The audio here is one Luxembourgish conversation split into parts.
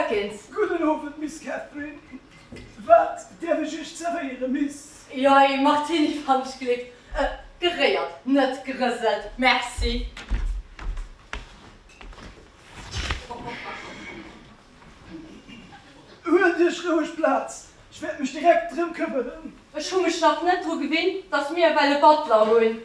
Perkins. Gudden Owend, Miss Catherine. Wat däerf ech Iech zerwéieren, Miss? Jo, ee Martini fann ech gléck. Geréiert, net gerëselt. Merci. Huelt Iech roueg Plaz, ech wäert mech direkt drëm këmmeren. Ech hu mech nach net dru gewinnt, dass mir ewell e Butler hunn.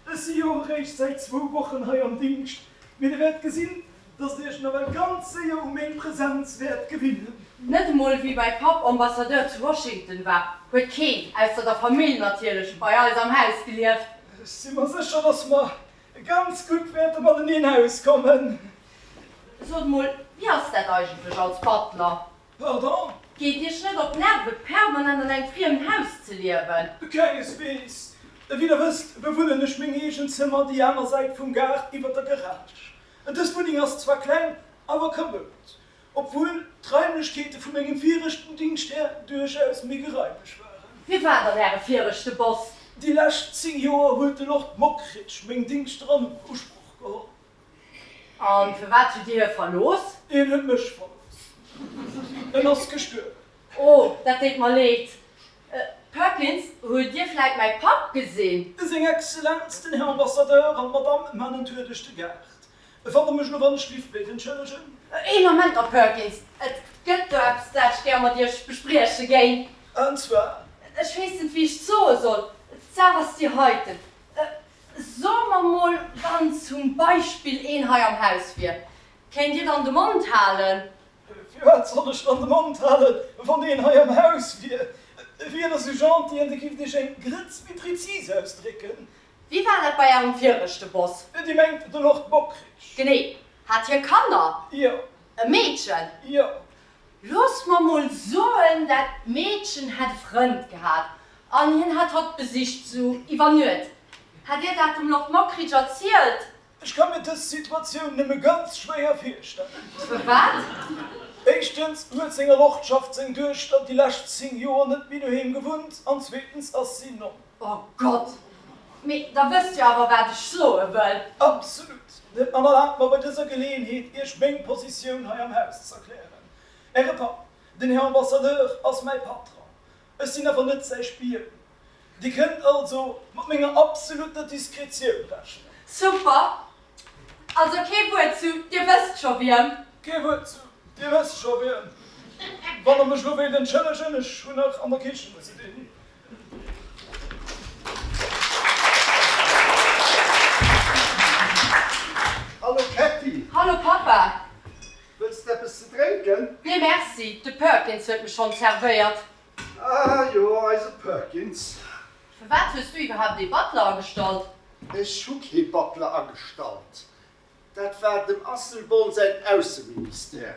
Ech si jo eréischt säit zwou Wochen hei am Dingscht, mee Dir wäert gesinn, dass Dir Iech nawell ganz séier u meng Presenz wäert gewinnen. Net emol wéi mäi Papp Ambassadeur zu Washington war, huet keen, ausser der Famill natierlech, bei eis am Haus gelieft. Ech si mer sécher, dass mer ganz gutt wäerte mateneen auskommen. Sot mol, wéi ass dat eigentlech als Butler? Pardon? Geet Iech net op d'Nerve permanent an engem friemen Haus ze liewen? Kengeswees! Wéi der wësst, bewunnen ech meng eegen Zëmmer déi aner Säit vum Gaart iwwer der Garage. Dës Wunneng ass zwar kleng, awer kamoud, obwuel d'Raimlechkeete vu mengem viregten Dingschtherr duerchaus méi geraimeg waren. Wie war dann Äre viregte Boss? Déi lescht 10 Joer huet de Lord Mockridge meng Dingschter an Usproch geholl. An firwat hutt Dir hie verlooss? Hien huet mech verlooss. En ass gestuerwen. Oh, dat deet mer leed. Perkins, hutt Dir vläit mäi Papp gesinn? Seng Exzellenz, den Här Ambassadeur an d'Madame man en Tour duerch de Gaart. Wann Der mech elo wannechgelift wéilt entschëllegen. Een Ament, Här Perkins, et gëtt do eppes, dat ech gär mat Iech besprieche géing. An zwar? Ech weess net, wéi ech et soe soll. D'Saach ass déi heiten. Soe mer mol, wann zum Beispill een hei am Haus wier, kéint Dir dann de Mond halen? Firwat soll ech dann de Mond halen, wann een hei am Haus wier? Wier Der sou gentil an Dir gift Iech eng Grëtz méi prezis ausdrécken? Wéi war dat bei Ärem viregte Boss? Dir mengt de Lord Mockridge? Genee. Hat hie Kanner? Jo. E Meedchen? Jo. Looss mer mol soen, dat Meedchen hätt e Frënd gehat an hien hätt hatt besicht, sou iwwer Nuet. Hätt Dir dat dem Lord Mockridge erzielt? Ech ka mir dës Situatioun nëmme ganz schwéier virstellen. Firwat? Éischtens huet senger Lordschaft seng Duechter déi lescht 10 Joer net méi doheem gewunnt an zweetens ass si Nonn. Oh Gott! Mee da wësst jo awer, wat ech soe wëll. Absolut! An erlaabt mer bei dëser Geleeënheet, Iech meng Positioun hei am Haus z'erklären. Äre Papp, den Här Ambassadeur, ass mäi Patron. Ech sinn awer net säi Spioun. Dir kënnt also mat menger absolutter Diskretioun rechnen. Super! Also kee Wuert zu Dir wësst scho wiem. Kee Wuert zu Dir wësst scho wiem. Wann Der mech elo wéilt entschëllegen, ech hunn nach an der Kichen ze dinn. Hallo Ketty. Hallo Papa. Wëlls de eppes ze drénken? Nee merci, de Perkins huet mech schonn zerwéiert. Ah jo, eise Perkins. Firwat hues du iwwerhaapt ee Butler agestallt? Ech hu kee Butler agestallt. Dat war dem Asselborn säin Ausseministère.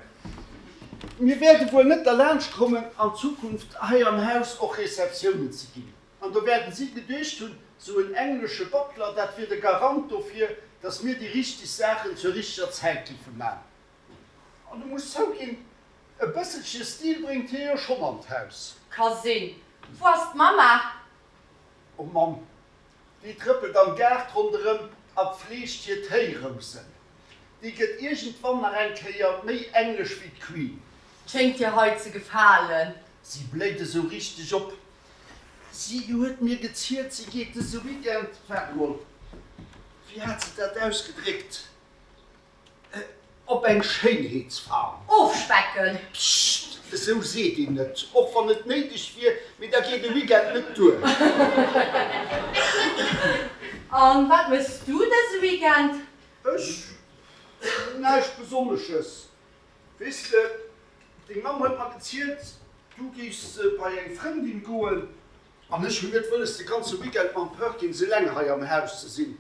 Mir wäerte wuel net derlaanscht kommen, an Zukunft hei am Haus och Receptiounen ze ginn. An do wäerten si geduecht hunn, sou en englesche Butler, dat wier de Garant dofir, datt mir déi richteg Saachen zur richteger Zäit géife man. An du muss zouginn, e bësselche Stil bréngt hie jo schonn an d'Haus. Ka sinn. Wou ass d'Mamma? Oh Mamm, Déi trëppelt am Gaart ronderëm a pfleegt hir Téirousen. Déi gëtt iergendwann nach eng Kéier méi englesch wéi d'Queen. Schéngt dir hei ze gefalen? Si bléit esou richteg op. Si huet mir gezielt, si geet dëse Weekend, waart emol, wéi hat se dat ausgedréckt? Op eng Schéinheetsfarm. Ofspecken! Pssst, esou seet een net, och wann et néideg wier, mee da geet e Weekend net duer. An wat méchs du dëse Weekend? Ech? Näischt Besonnesches. Weess de, deng Mamm huet mer gezielt, du géifs bei eng Frëndin goen, an ech hunn net wëlles, de ganze Weekend mam Perkins eleng hei am Haus ze sinn.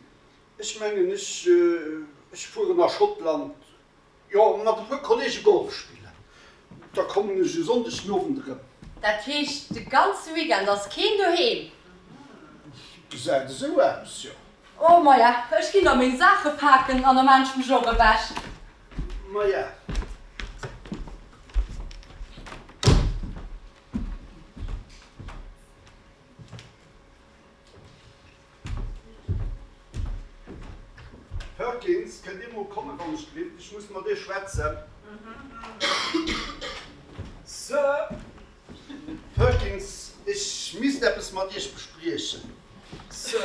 Ech mengen, ech, ech fueren a Schottland, jo, mat e puer Kollege Golf spillen. Da kommen ech e Sonndeg den Owend erëm. Dat heescht, de ganze Weekend ass keen doheem? Gesäit esou aus, jo. Oh, maja, ech ginn da meng Saache paken an da maan ech mech och ewech. Maja. Perkins, kënnt Dir mol kommen, wann ech gelift? Ech muss mat Iech schwätzen. Perkins, ech misst eppes mat Iech bespriechen. Sir.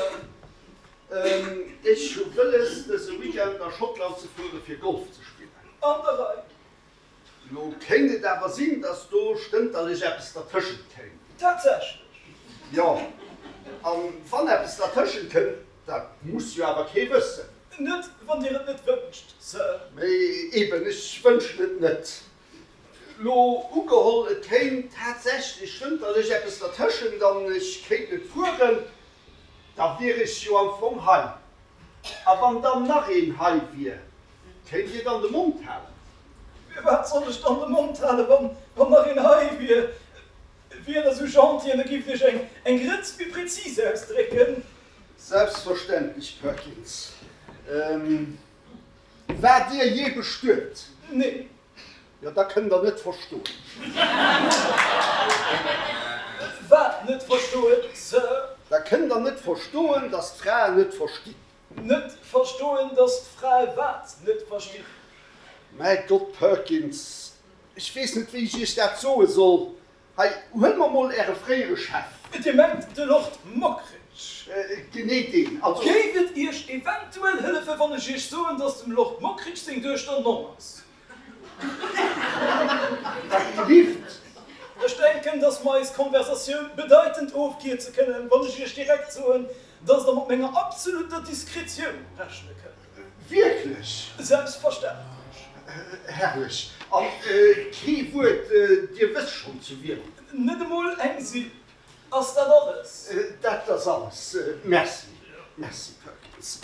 Ech hu wëlles, dëse Weekend a Schottland ze fuere fir Golf ze spillen. An der Rei. Lo kéint et awer sinn, dass do stënterlech eppes dertëschent kéim. Tatsächlech? Jo, a wann eppes dertëschent kënnt, dat muss jo awer kee wëssen. Net, wann Dir et net wënscht, Sir. Mee eben, ech wënschen et net. Lo ugeholl, et kéim tatsächlech stënterlech eppes dertëschent an ech kéint net fueren, da wier ech jo am Fong hei. A wann dann nach een hei wier, Kéint Dir dann de Mond halen? Firwat soll ech dann de Mond halen, wann nach een hei wier? Wier Der esou gentil an Der géift Iech eng Grëtz méi prezis ausdrécken? Selbstverständlech, Perkins. Waart Dir jee bestuet? Nee. Jo, da kënnt Der net verstoen. Wat net verstoen, Sir? Da kënnt Der net verstoen, dass d'Fraen net verstinn. Net verstoen, dass d'Frae wat net verstinn. Mäi Gott, Perkins, ech weess net, wéi ech Iech dat soe soll. Hei, huele mer mol Äre fréiere Chef. Dir mengt de Lord Mockridge? Genee deen. Also. Géif et Iech eventuell hëllefen, wann ech Iech soen, dass dem Lord Mockridge seng Duechter Nonn ass? Wat gelift? Ech denken, dass mer eis Konversatioun bedeitend ofkierze kënnen, wann ech Iech direkt soen, dass Der mat menger absoluter Diskretioun rechne kënnt. Wierklech? Selbstverständlech. Herrlech. A kee Wuert, Dir wësst schonn zu wiem. Net emol eng Silb. Ass dat alles? Dat ass alles. Merci. Merci, Perkins.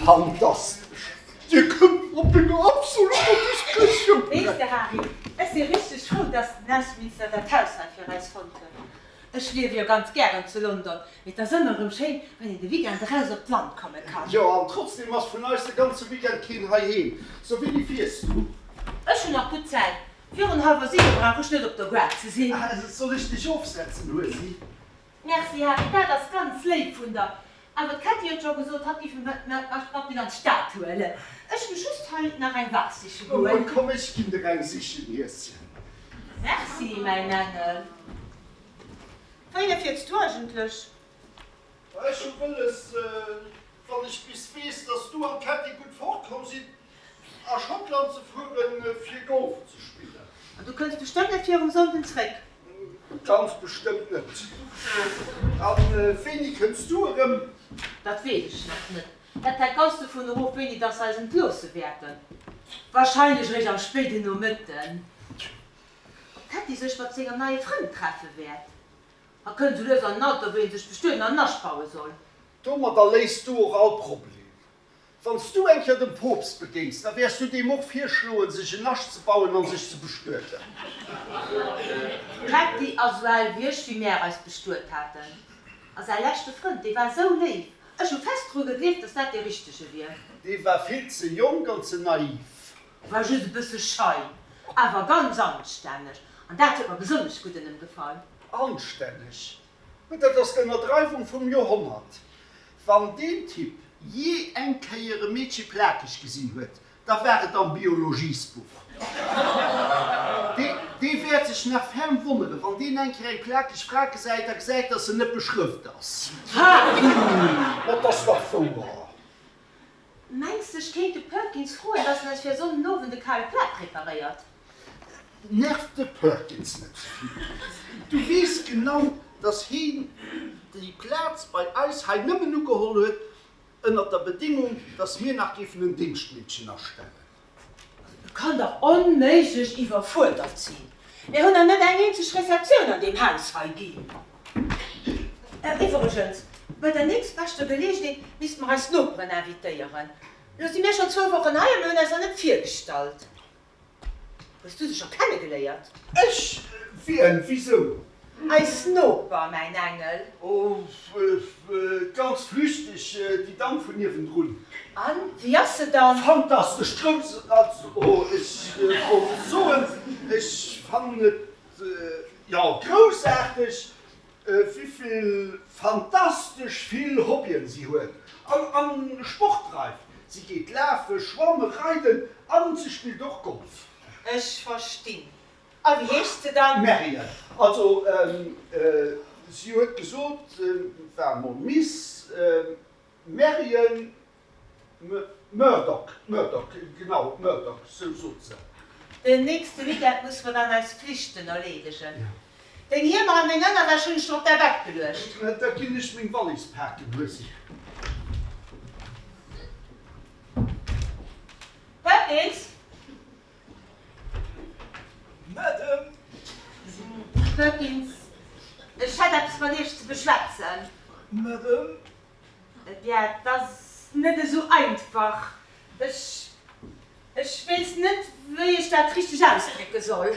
Fantastesch! Dir kënnt mat menger absoluter Diskretioun Weess de, Hari, ech si richteg frou, dass den Ausseminister dat Haus hei fir eis fonnt huet. Ech liewe jo ganz gären zu London, mee et ass ëmmer erëm schéin, wann een de Weekend eraus op d'Land komme kann. Jo, an trotzdem ass vun eis de ganze Weekend keen heiheem. So, wéini fiers du? Ech hunn nach gutt Zäit. Virun hallwer siwe brauch ech net op der Gare ze sinn. Soll ech dech ofsetzen, Huesi? Merci Harry, dat ass ganz léif vun der. Awer d'Kätti huet scho gesot, hatt giff mech mat an d'Stad huelen. Ech muss just hei nach eng Vase siche goen. Komm, ech ginn der eng sichen, Hieschen. Merci, mäin Engel. Wéini fiers du eigentlech? Ech hu wëlles, wann ech bis weess, dass du an d'Kätti gutt fortkomm sidd, a Schottland ze fueren, fir Golf ze spillen. An du kënns bestëmmt net virum Sonnden zréck? Ganz bestëmmt net. A wéini kënns du erëm? Dat weess ech nach net. Dat hänkt ganz dovun erof, wéini dass se eis entloosse wäerten. Wahrscheinlech eréischt am spéiden Nomëtten. Ob d'Kätti sech mat sengem neie Frënd treffe wäert? A kënnt esou lues an en Alter, wou ee sech bestueden an en Nascht baue soll. Domadder léis du och all Problem. Wann s du eng Kéier dem Poopst begéins, da wäers du deem och virschloen, sech en Nascht ze bauen an sech ze bestueden. D'Kätti ass esou al wéi ech, wéi mär eis bestuet haten. A säi leschte Frënd, dee war esou léif. Ech hu fest dru gegleeft, dass dat dee richtege wier. Dee war vill ze jonk an ze naiv. E war just e bësse schei, awer ganz anstänneg. An dat huet mer besonnesch gutt un em gefall. Anstänneg? Mä dat ass d'Ënnerdreiwung vum Joerhonnert. Wann deen Typ jee eng Kéier e Meedche plakeg gesinn huet, da war et am Biologiesbuch. Dee wäert sech nach ferm wonneren, wann deen eng Kéier eng plakeg Fra gesäit a gesäit, dass se net beschrëft ass. Ma 't ass dach wouer! Mengs de, ech kéint de Perkins froen, dass en eis fir e Sonnden Owend e kale Plat preparéiert? Nerv de Perkins net ze vill. Du weess genau, dass heen déi Plaz bei eis hei nëmmen ugeholl huet ënnert der Bedingung, dass mir nach géifen en Dingschtmeedchen astellen. E kann dach onméiglech iwwerfuerdert sinn. Mir hunn nach net eng eenzeg Receptioun an deem Haus hei ginn. Iwwregens, bei der nächstbeschter Geleegenheet misste mer eis Noperen invitéieren. Elo si mir schonn zwou Wochen hei a mir hunn eis nach net virgestallt. Hues du se scho kennegeléiert? Ech? Wien? Wisou? Eis Noper, mäin Engel. Oh, ganz flüchteg, déi Damm vun niewendrun. An, wéi ass se dann? Fantastesch, grouss, also, oh, ech wollt soen, ech fannen et, jo, groussaarteg, wéivill fantastesch vill Hobbyen si huet an Sport dreift. Si geet lafen, schwammen, reiden an si spillt och Golf. Ech verstinn. A wéi heescht se dann? Marion. Also, si huet gesot, war emol Miss Marion Murdoch. Murdoch, genau, Murdoch, sou sot se. Den nächste Weekend musse mer dann eis Flichten erleedegen. Deng Hiemer an deng Ënnerwäsch hunn ech der op däi Bett geluecht. Da ginn ech meng Wallis paken, Huesi. Perkins! Madame! Perkins, ech hätt eppes mat Iech ze beschwätzen. Madame! Ja, et ass net esou einfach. Ech, ech weess net, wéi ech dat richteg ausdrécke soll.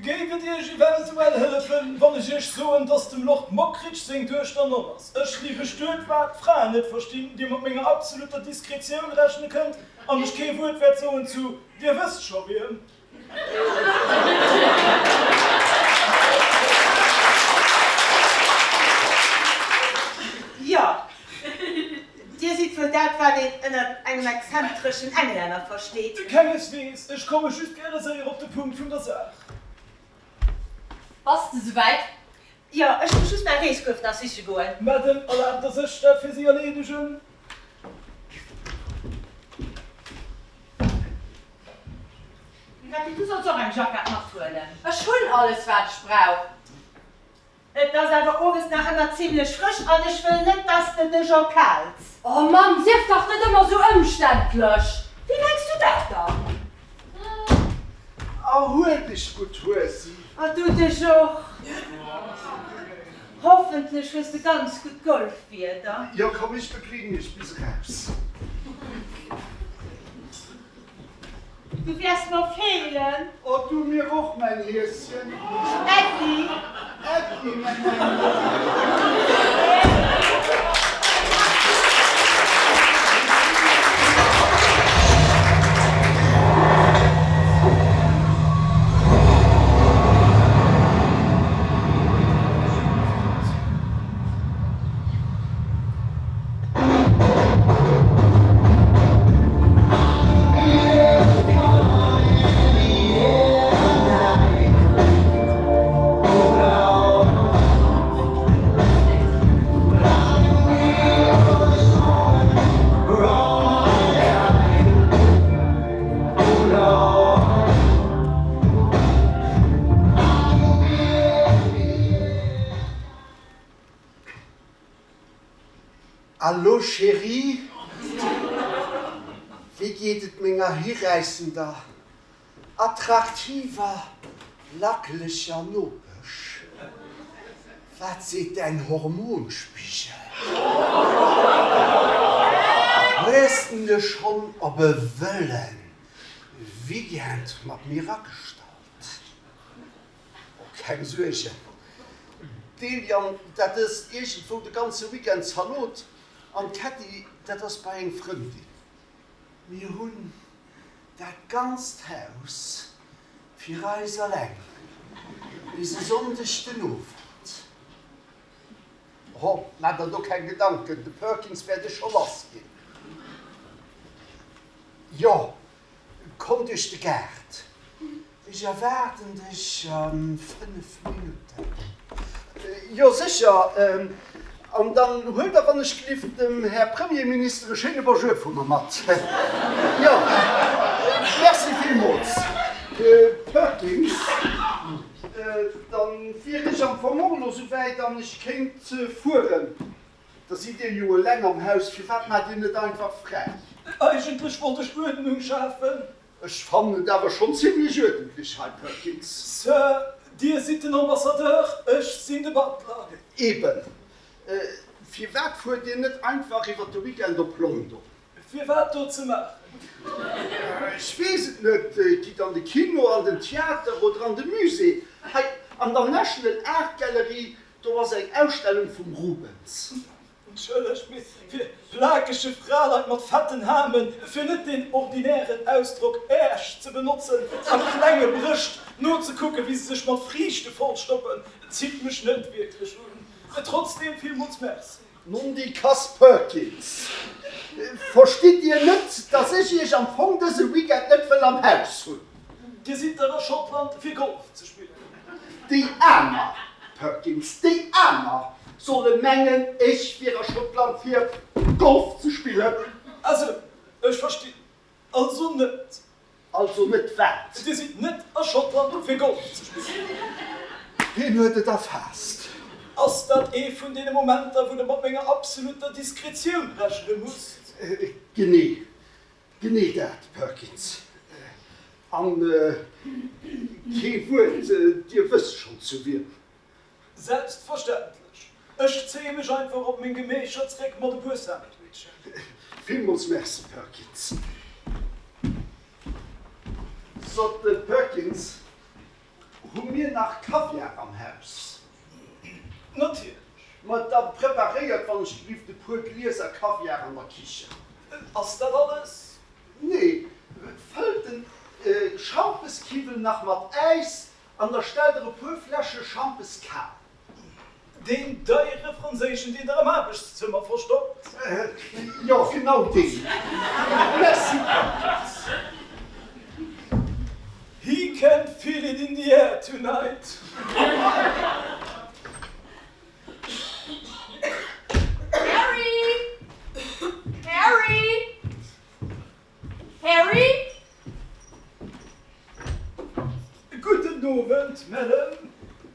Géif et Iech eventuell hëllefen, wann ech Iech soen, dass dem Lord Mockridge seng Duechter Nonn ass? Ech si bestuet, wat d'Fraen net verstinn, Dir mat menger absoluter Diskretioun rechne kënnt an ech kee Wuert wäert soen zu Dir wësst scho wiem. Jo, Dir sidd wuel dat, wat een ënnert engem exzentreschen Englänner versteet. Kengeswees, ech komme just gäre séier op de Punkt vun der Saach. Bass de souwäit? Jo, ech muss just mäi Reeskuerf nach siche goen. Madame, erlaabt, dass ech dat fir Sie erleedegen? Ketty, du solls och eng Jackett mathuelen. Ech hunn alles, wat ech brauch. Et ass awer owes nach ëmmer zimlech frësch an ech wëll net, dass de dech erkaals. Oh Mamm, sief dach net ëmmer sou ëmständlech! Wéi mengs du dat dann? Erhuel dech gutt, Huesi. A du dech och. Hoffentlech hues de ganz gutt Golfwieder. Jo, komm, ech begleeden iech bis eraus. Du wäers mer feelen. Oh, du mir och, mäin Hieschen. Äddi. Äddi, mäin Engel. Allo Chérie, wéi geet et menger hiräissender, attraktiver, lackeleger Nopesch? Wat seet däin Hormonspigel? Hues de dech schonn op e wëlle Weekend mat mir agestallt? Oh, keng Suergen, d'Eliane, dat ësst iergendwou de ganze Weekend Zalot, an d'Kätti, dat ass bei eng Frëndin. Mir hunn dat ganzt Haus fir eis alleng bis e Sonndeg den Owend. Oh, maach der do keng Gedanken, de Perkins wäert ech scho lass ginn. Jo, Komm duerch de Gaart, ech erwaarden dech a 5 Minutten. Jo, sécher. An dann huel der wann ech gelift dem Här Premierminister e schéine Bonjour vu mer mat. Jo, merci villmools. Perkins, Dann wier ech am Fong och elo souwäit an ech kéint fueren. Da sidd Dir jo eleng am Haus, firwat maacht Dir net einfach fräi? Eigentlech wollt ech Uerdnung schafen. Ech fannen et awer schonn zimlech uerdentlech hei, Perkins. Sir, Dir sidd den Ambassadeur, ech sinn de Butler. Eben. Firwat fuert Dir net einfach iwwer de Weekend op London? Firwat do ze maachen? Ech weess et net. Gitt an de Kino, an den Theater oder an de Musée. Hei an der National Art Gallery Do ass eng Ausstellung vum Rubens. Entschëllegt, mee fir plakege Fraleit mat fetten Hamen, fir net deen ordinären Ausdrock Äersch ze benotzen, a klenge Brëscht nozekucken, wéi se sech mat Friichte vollstoppen, zitt mech net wierklech un. Trotzdeem villmools Merci. Nondikass Perkins, verstitt Dir net, dass ech Iech am Fong dëse Weekend net wëll am Haus hunn? Dir sidd dach a Schottland fir Golf ze spillen. Déi aner, Perkins, déi aner solle mengen, ech wier a Schottland fir Golf ze spillen. Ah sou, ech verstinn. Also net. Also net wat? Dir sidd net a Schottland fir Golf ze spillen. Hien huet et erfaasst. Ass dat ee vun deene Momenter, wou Der mat menger absolutter Diskretioun rechne musst? Genee, genee dat, Perkins. An kee Wuert, Dir wësst schonn zu wiem. Selbstverständlech. Ech zéie mech einfach op meng Gemächer zréck mat e puer Sandwichen. Villmools Merci, Perkins. Sot, Perkins, hu mir nach Kaviar am Haus? Natierlech. Ma da preparéiert wann ech gelift e puer Glieser Kaviar an der Kichen. Ass dat alles? Nee, fëllt den Schampes-Kiwwel nach mat Äis An da stellt der e puer Fläsche Schampes kal. Deen deiere franséischen, deen der am Aarbechtszëmmer verstoppt? Jo, genau deen. Merci, Perkins. He can feel it in the air tonight. Harry! Harry! Harry? Gudden Owend, Madame.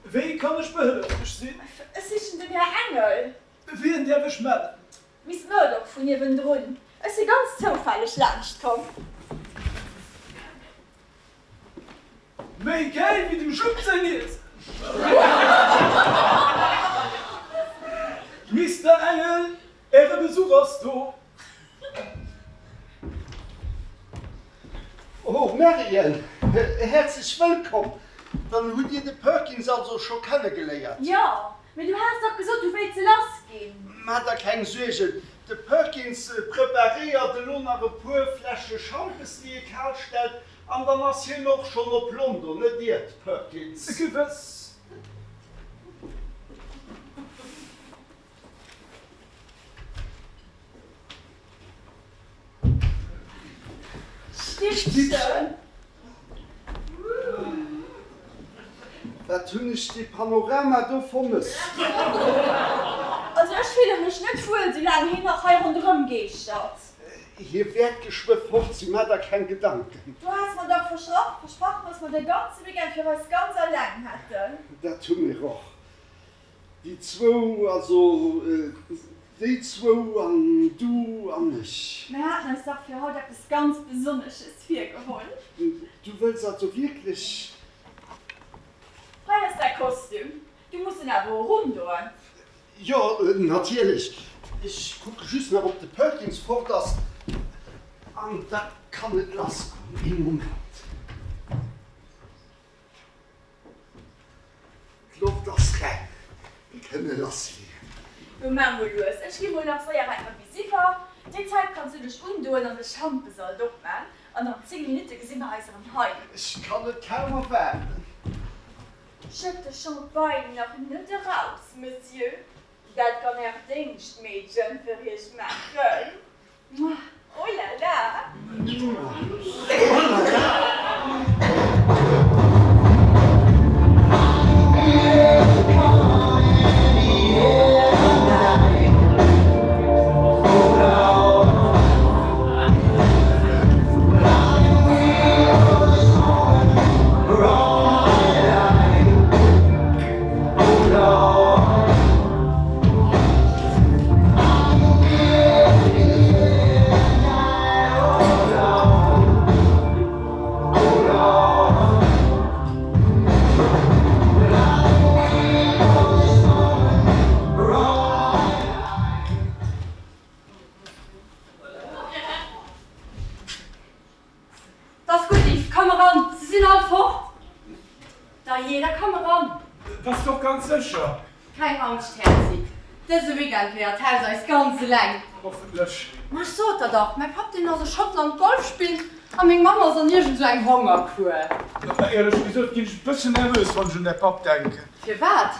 Wéi kann ech behëlleflech sinn? Ech sichen den Här Engel. Wien däerf ech mellen? Miss Murdoch vun niewendrun. Ech si ganz zoufälleg laanscht komm. Méi gäil wéi dem Jupp säin Iesel. Mister Engel, Äre Besuch ass do. Oh Marian, häerzlech wëllkomm! Dann hutt Dir de Perkins also scho kennegeléiert? Jo, mee du has dach gesot, du wéilts e lass ginn. Maach der keng Suergen, de Perkins preparéiert elo nach e puer Fläsche Schampes, déi e kal stellt, an dann ass hien och schonn op London, net iert, Perkins? Gewëss. Stippchen! Wat hunn ech dee Panorama do vermësst! Also ech fille mech net wuel, soulaang hien nach hei ronderëm geeschtert. Hie wäert geschwë fort sinn, maach der keng Gedanken. Du has mer dach versprach, dass mer de ganze Weekend fir eis ganz alleng hätten. Dat hu mir och. Déi zwou, also déi zwou an du an ech. Mir haten eis dach fir haut eppes ganz Besonnesches virgeholl. Du wëlls also wierklech. Hei ass däi Kostüm. Du muss en awer och undoen. Jo, natierlech. Ech kucke just nach, ob de Perkins fort ass an da kann et lassgoen. Ee Moment. D'Loft ass reng, mir kënne lassleeën. Jo, maach mol lues, ech gi mol nach séier hei eppes iwwer. Déi Zäit kanns du dech undoen an de Schampesalt opman an an 10 Minutte gesi mer eis erëm hei. Ech kann et kaum erwaarden. Schëtt de Champagne nach net eraus, Monsieur, dat kann Äert Déngschtmeedchen fir Iech maachen. Oh la la! Oh la la! T'ass gutt, Yves, komm eran, se sinn all fort. Dajee, da komm eran. Bass de och ganz sécher? Keng Angscht, Härzi, dëse Weekend gehéiert d'Haus eis ganz eleng. Hoffentlech. Ma ech sot der dach, mäi Papp, deen ass a Schottland Golf spillen a meng Mamm ass an iergend sou engem Hongerkur. Éierlech gesot ginn ech e bëssen nervös, wann ech un däi Papp denken. Firwat?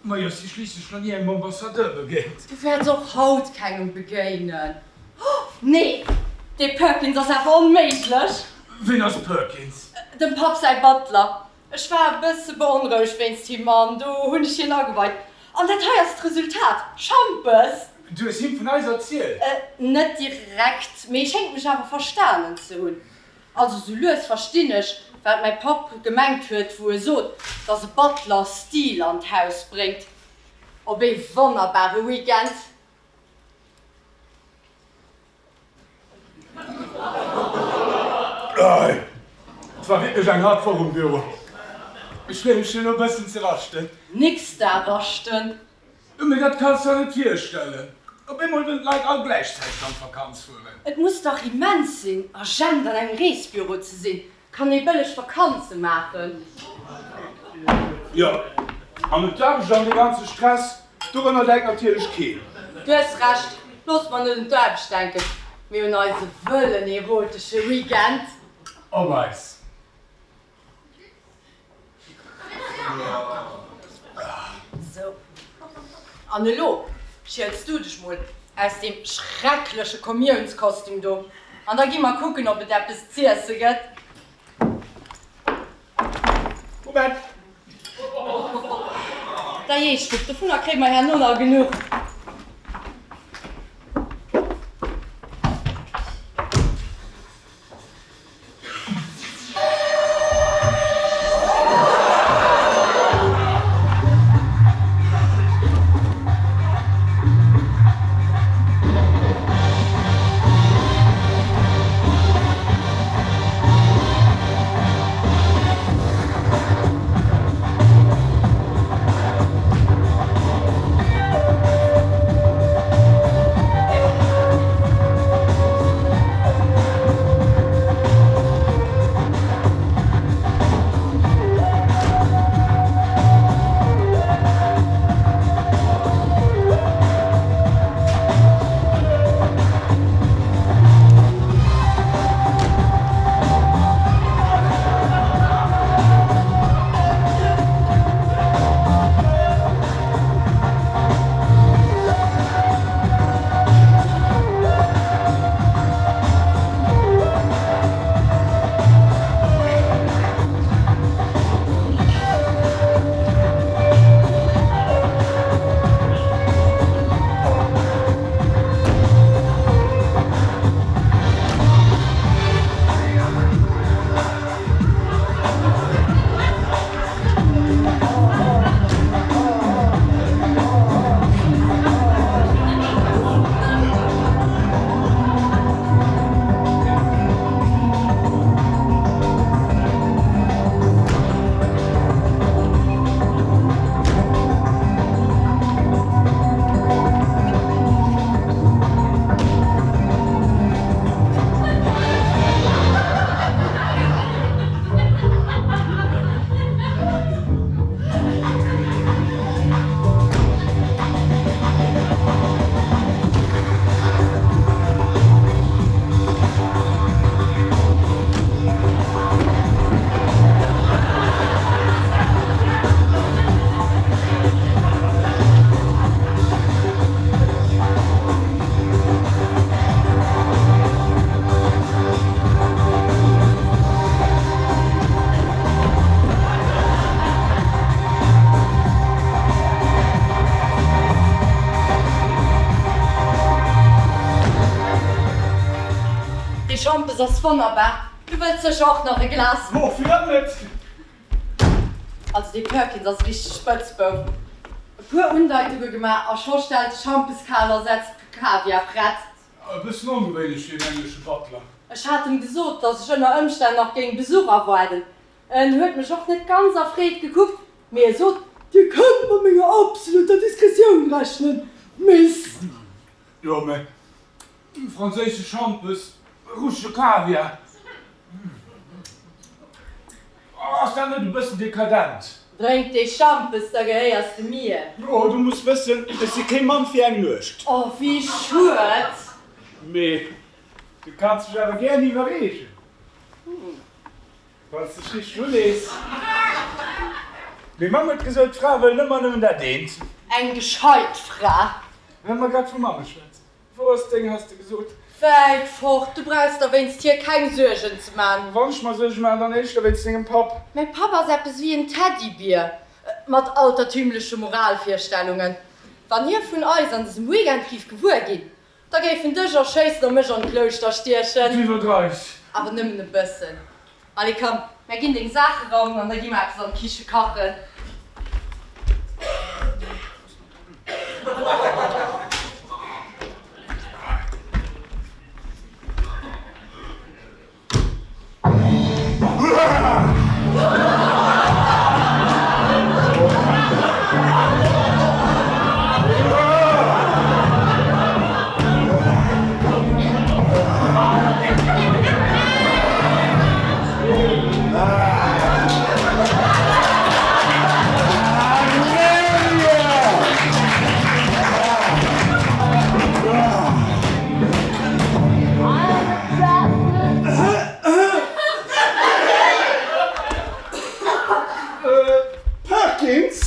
Majo, ech si schliisslech nach ni engem Ambassadeur begéint. Du wäerts och haut kengem begéinen. Oh, nee, dee Perkins ass awer onméiglech. Ween ass Perkins? Dem Papp säi Butler. Ech war e bësse beonrouegt wéinst him an do hunn ech hien ageweit. An dat hei ass d'Resultat, Schampes! Du hues him vun eis erzielt? Net direkt, mee e schéngt mech awer verstanen ze hunn. Also sou lues verstinn ech, wat mäi Papp gemengt huet, wou e sot, dass e Butler Stil an d'Haus bréngt. Op ee wonnerbare Weekend! Et war wierklech eng haart Woch um Büro. Ech freeë mech elo e bëssen ze raschten. Nix da raschten. Mee dat kanns der net virstellen. Op eemol wëllen d'Leit all gläichzäiteg an d'Vakanz fueren. Et muss dach immens sinn, Agent an engem Reesbüro ze sinn. Kann ee bëlleg Vakanze maachen. Jo, an un d'Aarbecht an dee ganze Stress, dorunner denkt natierlech keen. Du hues Recht, looss mer net un d'Aarbecht denken, mee un eise wëllen erotesche Weekend. Op eis! Sou, an elo schiels du dech mol aus deem schreckleche Kommiounskostüm do an da gi mer kucken, ob et eppes z'iesse gëtt. Moment! Dajee, Schlupp, dovunner kréie mer herno nach genuch. Dee Schampes ass wonnerbar. Du wëlls sécher och nach e Glas? Oh, firwat net? Also dee Perkins ass e richtege Spëtzbouf. E puer Undeitunge gemaach a scho stellt de Schampes kal a setzt Kaviar prett. E bëssen ongewéinlech fir en englesche Butler. Ech hat em gesot, dass ech ënner Ëmstänn nach géing Besuch erwaarden. En huet mech och net ganz erfreet gekuckt, mee e sot, Dir kënnt mat menger absoluter Diskretioun rechnen, Miss. Jo, mä franséische Schampes, russesche Kaviar, ass dat net e bëssen dekadent? Drénk dee Schampes, da gehéiers de mir. Oh, du muss wëssen, ech si kee Mann fir eng Nuecht. Oh, wéi schued! Mee du kanns mech awer gären iwwerreegen. Wann s de dech richteg ulees. Meng Mamm huet gesot, d'Frae wëllen ëmmer nëmmen dat eent. Eng gescheit Fra. Wa mer grad vu Mamme schwätzen, wou ass deng, has de gesot? Wäit fort, du brauchs der wéinst hir keng Suergen ze man. Wann ech mer Suerge man, dann éischter wéinst dengem Papp. Mäi Papp ass eppes wéi en Teddybier mat altertümleche Moralvirstellungen. Wann hie vun eis an dësem Weekend giff gewuer ginn, da géif en dech erschéissen a mech an d'Klouschter stiechen. Du iwwerdreifs. Awer nëmmen e bëssen. Allez komm, mär ginn deng Saache raumen an da gi mer eppes an d'Kiche kachen. Perkins,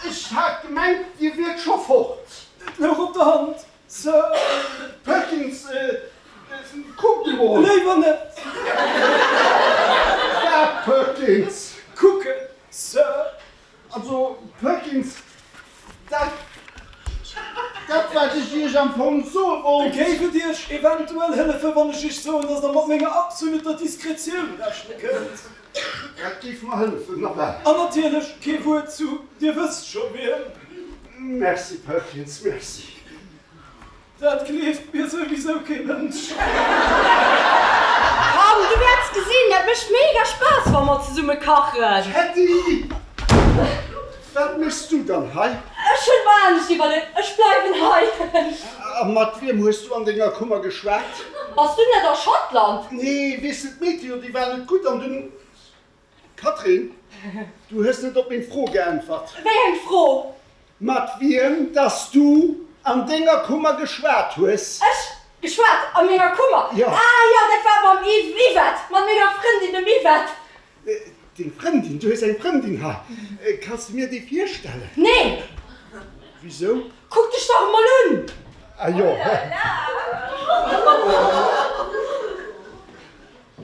Ech hat gemengt, Dir wiert scho fort. Et louch op der Hand, Sir. Perkins, Kuckt emol. Léiwer net. Wat, Perkins? Kucken, Sir. Also, Perkins, dat, dat wat ech Iech am Fong soe wollt. Géif et Iech eventuell hëllefen, wann ech Iech soen, dass Der mat menger absoluter Diskretioun rechne kënnt? Dat géif mer hëllefen, nawell. An natierlech kee Wuert zu Dir wësst scho wiem. Merci, Perkins, merci. Dat gleeft mir souwisou kee Mënsch. Komm, du wäerts gesinn, dat mécht mega Spaass, wa mer zesumme kachen. Kätti, wat méchs du dann hei? Ech hunn mer anescht iwwerluet, ech bleiwen hei. A mat wiem hues du an denger Kummer geschwat? Bass du net a Schottland? Nee, weess de, d'Meteo, déi war net gutt an dunn. Catherine, du hues net op meng Fro geäntwert. Wéi eng Fro? Mat wiem dass du an denger Kummer geschwat hues. Ech? Geschwat? A menger Kummer? Jo. Ah jo, dat war mam Yvette, mat menger Frëndin, dem Yvette. Deng Frëndin? Du hues eng Frëndin hei? Kanns de mir déi virstellen? Nee. Wisou? Kuck dech dach emol un! Ah jo.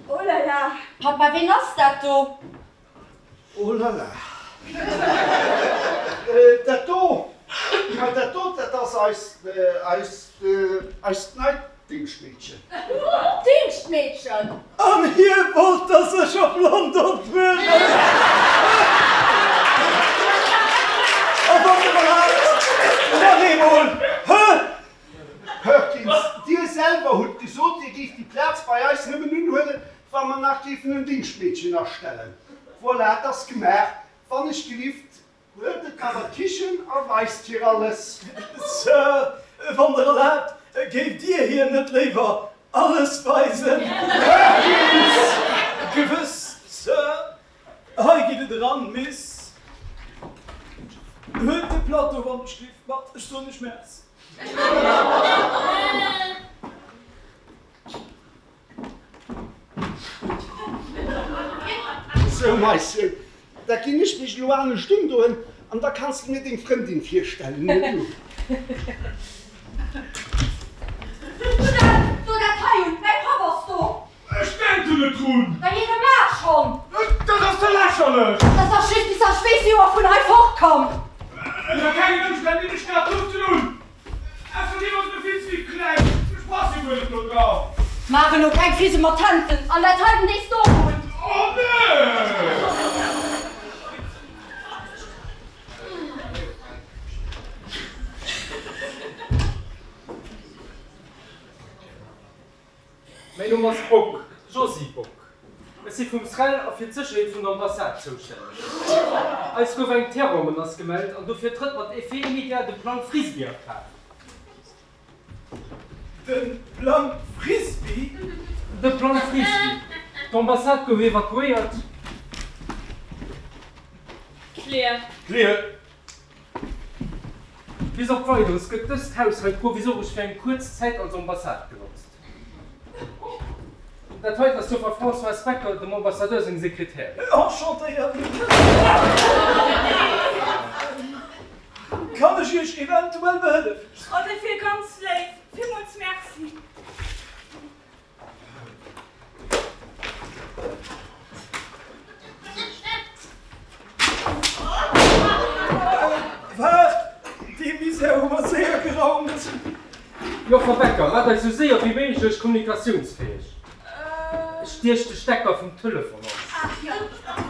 Oh la la! Papa, ween ass dat do? Oh la la! Dat do, ma dat do, dat ass eist, eist, eist neit Dingschtmeedchen. Dingschtmeedchen? An hie wollt der sech op London fueren. A wann Der erlaabt, nach eemol, hë? Perkins, Dir selwer hutt gesot, Dir géift déi Plaz bei eis nëmmen unhuelen, wa mer nach géifen en Dingschtmeedchen astellen. Voilà, et ass gemaach. Wann ech gelift, huelt et mat an d'Kichen a weist hir alles. Sir, wann Der erlaabt, géift Dir hir net léiwer alles weisen? Perkins! Gewëss, Sir. Hei geet et eran, Miss. Huelt de Plateau, wann ech gelift, mat. Ech soen Iech Merci. Sou, Maisschen, da ginn ech mech elo anescht undoen an da kanns de mir deng Frëndin virstellen, net du? Schnell, do dat hei un, mäi Papp ass do! Ech denken net drun! Mä hie gemaach schonn! Dat ass ze lächerlech! Dat ass just bis ech weess Joer vun hei fortkomm! Ënner kengen Ëmstänn dinn ech dat doten un! Ausserdeem ass et e vill ze vill kleng, ech passe jo guer net do dran! Maach elo keng Fisematenten an dat heiten dees do un! Oh nee! Mäin Numm ass Bock, Josy Bock. Ech si vum SREL a fir d'Sécherheet vun der Ambassade zoustänneg. Eis gouf eng Terrormenace gemellt an dofir trëtt mat Effet immédiat de Plan Frisbee a Kraaft. De Plan Frisbee? De Plan Frisbee. D'Ambassade gouf evakuéiert. Clear. Clear. Bis op Weideres gëtt dëst Haus hei provisoresch fir eng kuerz Zäit als Ambassade genotzt. Dat heiten ass d'Joffer Françoise Becker, dem Ambassadeur seng Sekretärin. Enchantéiert. Kann ech Iech eventuell behëlleflech sinn? Oh, dat wier ganz léif. Villmools Merci. Waart, dee Misär hu mer séier geraumt. Joffer Becker, maacht eis sou séier wéi méiglech kommunikatiounsfäeg. Stiech de Stecker vum Telefon an.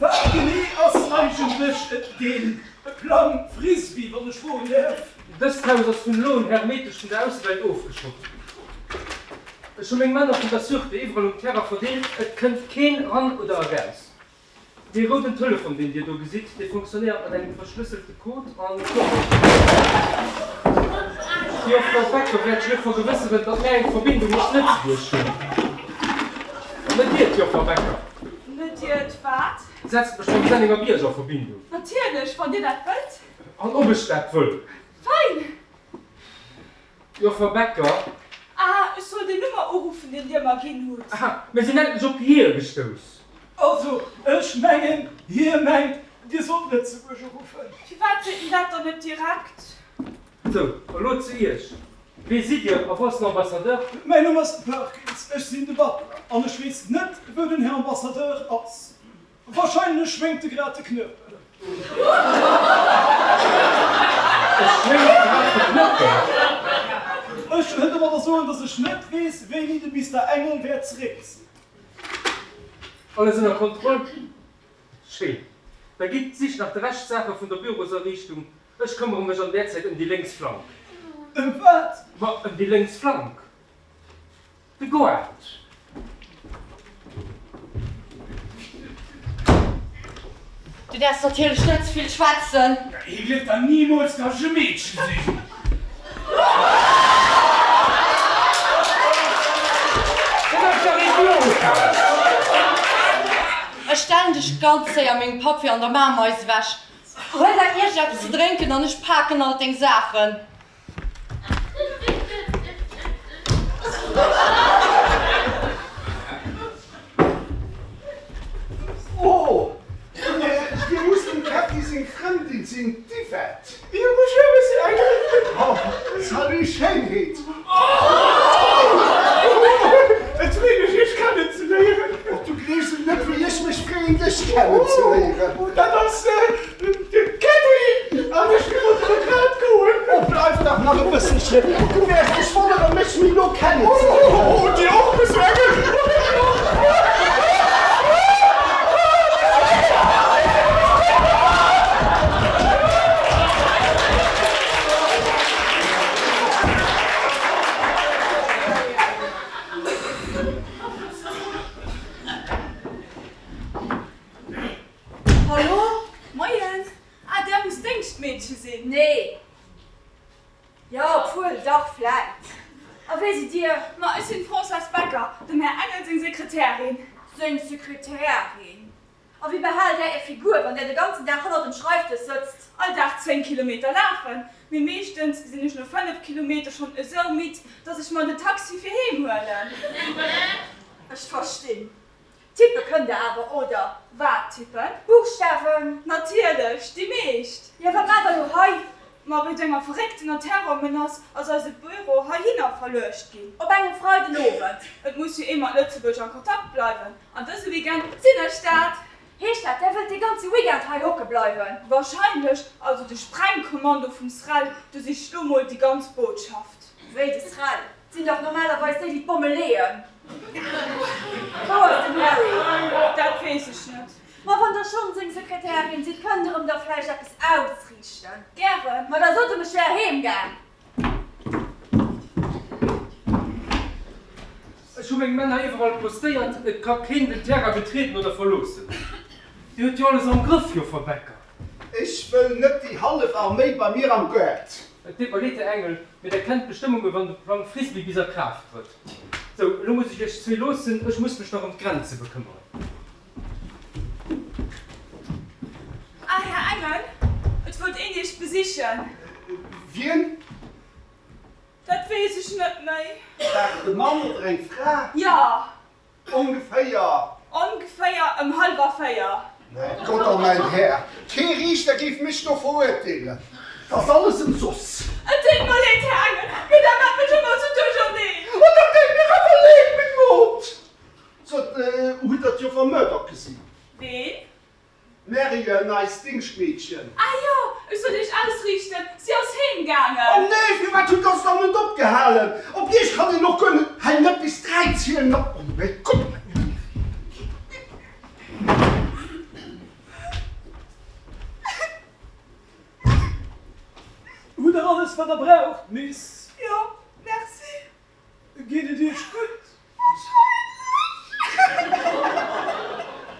Wat genee ass eigentlech dee Plang Frisbee, wann ech froen däerf? Dëst Haus ass vun elo un hermetesch vun der Aussewelt ofgeschott. Ech hu meng Männer vun der Sûreté iwwerall um Terrain verdeelt, et kënnt keen eran oder eraus. Dee rouden Telefon, deen Dir do gesitt, dee fonctionnéiert mat engem verschlësselte Code an d'Joffer Becker wäert sech elo vergewësseren, datt mär eng Verbindung mat Lëtzebuerg hunn. Net Dir, d'Joffer Becker. Net Dir, d'wat? Setzt mech mam Sennenger Bierg a Verbindung. Natierlech, wann Dir dat wëllt. An ob ech dat wëll? Fein! Joffer Becker. Ah, ech soll deen Nummer uruffen, deen Dir mer ginn hutt. Aha, mir sinn endlech op hie gestouss. Also, ech mengen, hie mengt, Dir sollt Lëtzebuerg uruffen. Firwat seet en dat dann net direkt? Sou, elo zu Iech. Wee sidd Dir a wou ass den Ambassadeur? Mäin Numm ass Perkins, ech sinn de Butler an ech weess net, wou den Här Ambassadeur ass. Wahrscheinlech schwéngt e grad de Knëppel. E schwéngt grad de Knëppel? Ech wëll domadder soen, dass ech net weess, wéini de Mister Engel wäert zeréck sinn. Alles ënner Kontroll? Schéin. Da gitt sicht nach de Rescht Saache vun der Bürosariichtung. Ech këmmere mech an där Zäit ëm déi lénks Flank. Ëm wat? Ma ëm déi lénks Flank. De Goart. Du däerfs natierlech net ze vill schwätzen. Hie gleeft der nimools, dass ech e Meedchen sinn. Dat ass dach idiotesch! Ech stellen dech ganz séier mengem Papp fir an der Mameis ewech. Huel der iergendeppes ze drénken an ech paken alt deng Saachen. Oh, Dir musst dem Ketty seng Frëndin sinn, d'Yvette. Jo, bonjour, Monsieur Engel. Oh, salut, Schéinheet. Et freet mech, Iech kennenzeléieren. Oh, du gleefs et net, wéi ech mech freeën, dech kennenzeléieren. Oh, dat ass Ketty! An ech wollt elo grad goen. Oh, bleif dach nach e bësselchen. Du wäers dech wonneren, mech méi no kennenzeléieren. Oh, dir och, Monsieur Engel. Hallo? Moien! Ah, där muss Déngschtmeedche sinn? Nee. Jo, obwuel, dach, vläit. A wie sidd Dir? Ma ech sinn d'Françoise Becker, dem Här Engel seng Sekretärin. Seng Sekretärin? A wéi behaalt Där Är Figur, wann Där de ganzen Dag hannert dem Schreifdësch sëtzt? All Dag 10 Kilometer lafen, mee meeschtens sinn ech no 5 Kilometer schonn esou midd, dass ech mer den Taxi fir heem huelen. Ech verstinn. Tippe kënnt der awer, oder? Wat tippen? Buchstawen! Natierlech, déi meescht! Jo, wat maacht der elo hei? Ma wéinst enger verrécktener Terrormenace ass eise Büro heihinner verluecht ginn. Op engem Freidenowend? Et muss jo ee mat Lëtzebuerg an Kontakt bleiwen, an dëse Weekend sinn ech dat! Heescht dat, där wëllt dee ganze Weekend hei hocke bleiwen? Wahrscheinlech, also de Sprengkommando vum SREL, du sichs lo mol déi ganz Botschaft. Wéi, de SREL? 't sinn dach normalerweis déi, déi d'Bomme leeën. Wou ass den Harry? Dat weess ech net. Ma wann der schonn seng Sekretärin sidd, kënnt der em da vläicht eppes ausriichten? Gären. Ma da sot em, ech wär heem gaang. Ech hu meng Männer iwwerall postéiert, et ka keen den Terrain betrieden oder verloossen. Dir hutt jo alles am Grëff, Joffer Becker. Ech wëll net déi hallef Arméi bei mir am Gaart. Et deet mer leed, Här Engel, mee Der kennt d'Bestëmmunge wann de Plang Frisbee bis a Kraaft trëtt. Sou, elo muss ech Iech zwee loossen, ech muss mech nach ëm d'Grenze bekëmmeren. Ah, Här Engel, et wollt een Iech besichen. Wien? Dat weess ech net méi. War et e Mann oder eng Fra? Jo. Ongeféier? Ongeféier ëm hallwer 4. Mäi Gott a mäin Här, kee Riichter géif mech do verurteelen. 't ass alles ëmsoss. Et deet mer leed, Här Engel, mee dat maat mech ëmmer sou duercherneen. Oh, dat deet mir awer leed, meng Mod. Sot, hutt Der d'Joffer Murdoch gesinn? Ween? D'Marion, eist Dingschtmeedchen. Ah jo, ech soll Iech ausriichten, si ass heem gaangen. Oh nee, firwat hutt Der se dann net opgehalen? Op Iech kann een och guer net, hei net bis 3 zielen, oh mäi Gott, mäi. Hutt Der alles, wat Der braucht, Miss? Jo, merci. Geet et Iech gutt? Wahrscheinlech.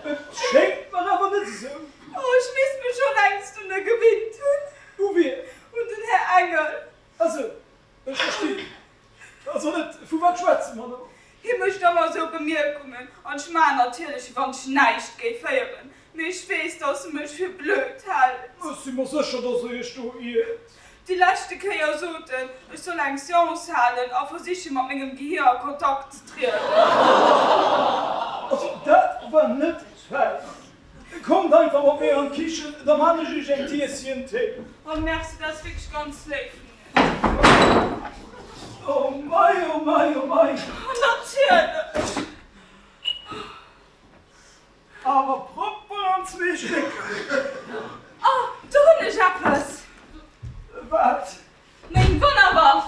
Et schéngt mer awer net esou. Oh, ech misst mech scho längst un e gewinnt hunn. U wien? Un den Här Engel. Ah sou, ech verstinn. Also net, vu wat schwätze mer do? Hie mécht ëmmer esou Bemierkungen an ech maachen natierlech, wéi wann ech näischt géif héieren, mee ech weess, dass e mech fir blöd hält. Ech si mer sécher, dass e Iech do iert. Déi leschte Kéier sot en, ech soll eng Seance halen a versiche mat mengem Gehier a Kontakt ze trieden. Also dat war net fäin. Kommt einfach mat mir an d'Kichen, da man ech iech eng Tiesschen Téi. Oh merci, dat ass wierklech ganz léif vun iech. Oh mei, oh mei, oh mei. Oh natierlech. Awer propper an zwee Stécker. Oh, do hunn ech eppes. Wat? Meng Wonnerwaff.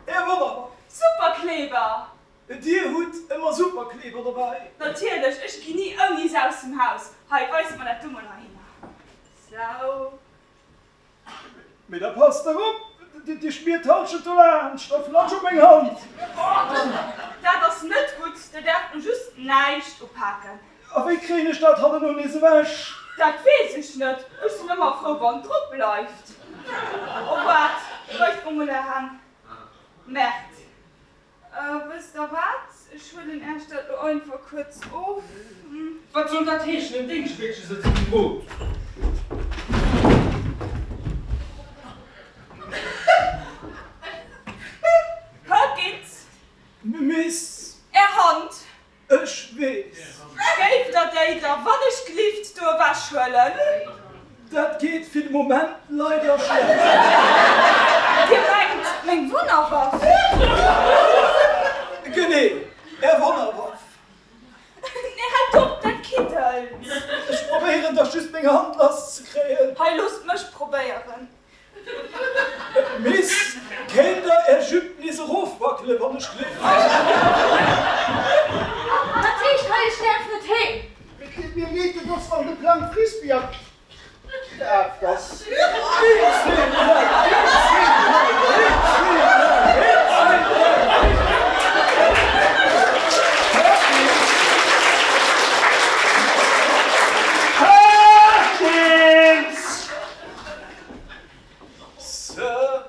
Är Wonnerwaff? Superkleber. Dir hutt ëmmer Superkleber dobäi? Natierlech, ech ginn ni ouni se aus dem Haus. Hei, weist mer dat do mol heihinner. Sou. Mee da passt der op, Dir schmiert d'Halschent dolaanscht a flatsch op meng Hand. Dat ass net gutt, Der däerft lo just näischt upaken. A wéi kréien ech dat hannerno nees ewech? Dat weess ech net, ech sinn ëmmer frou wann et drop bleift. Oh waart, weist mer mol Är Hänn. Merde. Wësst der wat, ech huelen Äech dat lo einfach kuerz of. Wat soll dat heeschen, en Déngschtmeedche sëtzt um Drot? Perkins! Miss. Är Hand! Ech weess. Géift der déi da wann ech glift do ewech huelen? Dat geet fir de Moment leider schlecht. Dir mengt meng Wonnerwaff? Genee, Är Wonnerwaff. Nee, haalt op, dat kiddelt. Ech probéieren dach just meng Hand lass ze kréien. Hei, loosst mech probéieren. Miss, kéint der är Jupe nees erofwackelen, wann ech glift? Dat heescht hei, ech däerf net heem? Et deet mir leed, et ass wann de Plang Frisbee a Kraaft ass. Een, zwee, dräi, een, zwee, dräi, een, zwee, dräi, een, zwee, dräi, een. Perkins! Sir.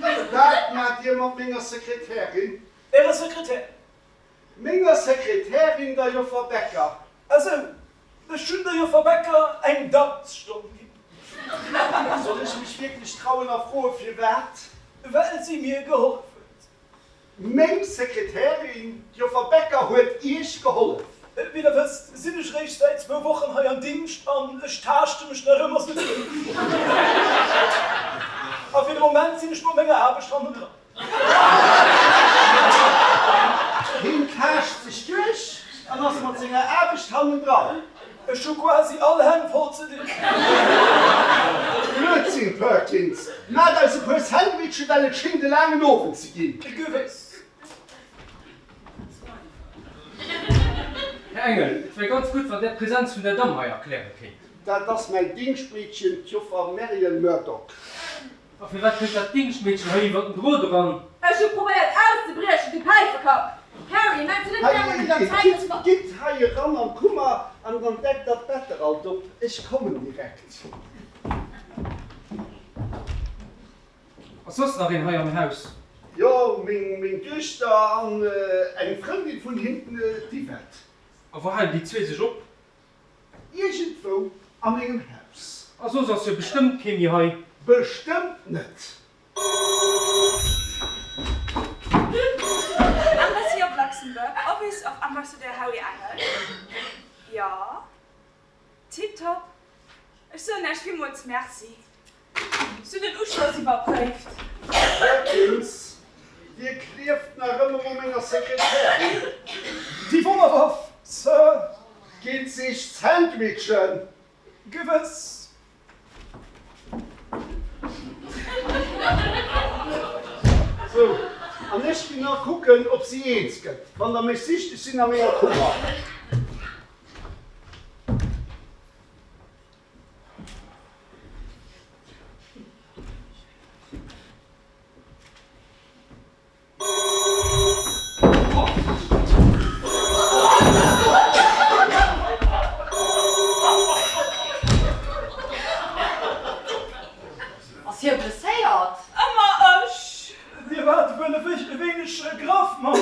Wat maacht Dir mat menger Sekretärin? Ärer Sekretär? Menger Sekretärin, der Joffer Becker. Ah sou, ech hunn der Joffer Becker eng Danzstonn ginn. Soll ech mech wierklech trauen a froe firwat? Well si mir gehollef huet. Meng Sekretärin, d'Joffer Becker, huet Iech gehollef. Wéi der wësst, sinn ech réischt säit zwou Wochen hei am Dingscht an ech taaschte mech nach ëmmer sou duerch. A fir de Moment sinn ech mat menger Aarbecht hannendran. Hien taascht sech duerch an ass mat senger Aarbecht hannendran. Ech hu quasi all Hänn voll ze dinn. Blödsinn, Perkins! Maacht eis e puer Sandwichen, well et schéngt e laangen Owend ze ginn. Gewëss. Här Engel, et wär ganz gutt, wann Der d'Präsenz vun der Damm hei erkläre kéint. Dat ass mäin Dingschtmeedchen, d'Joffer Marion Murdoch. A firwat kënnt dat Dingschtmeedchen hei iwwer den Drot eran? Ech hu probéiert auszebriechen, du Päifekapp! Harry, mengs du net, et wär mol wieder Zäit, dass mer. Gitt hei eran an d'Kummer an dann deckt der d'Better alt op. Ech kommen direkt. Ass soss nach een hei am Haus? Jo, meng Duechter an eng Frëndin vun hinnen, d'Yvette. A wou halen déi zwee sech op? Iergendwou a mengem Haus. A soss ass jo bestëmmt kee méi hei. Bestëmmt net. Embassy of Luxembourg, Office of Ambassador Harry Engel, Jo, tiptop. Villmools Merci. Si hunn den Uschloss iwwerpréift. Perkins, Dir klieft nach ëmmer u menger Sekretärin. Déi Wonnerwaff, Sir. Geet sech sandwichen. Gewëss. Sou, an ech ginn nach kucken, ob si eens gëtt. Wann der mech sicht, ech sinn a menger Kummer. Ass hie blesséiert? Ëmmer ech! Dir waart wuel e wéineg graff mam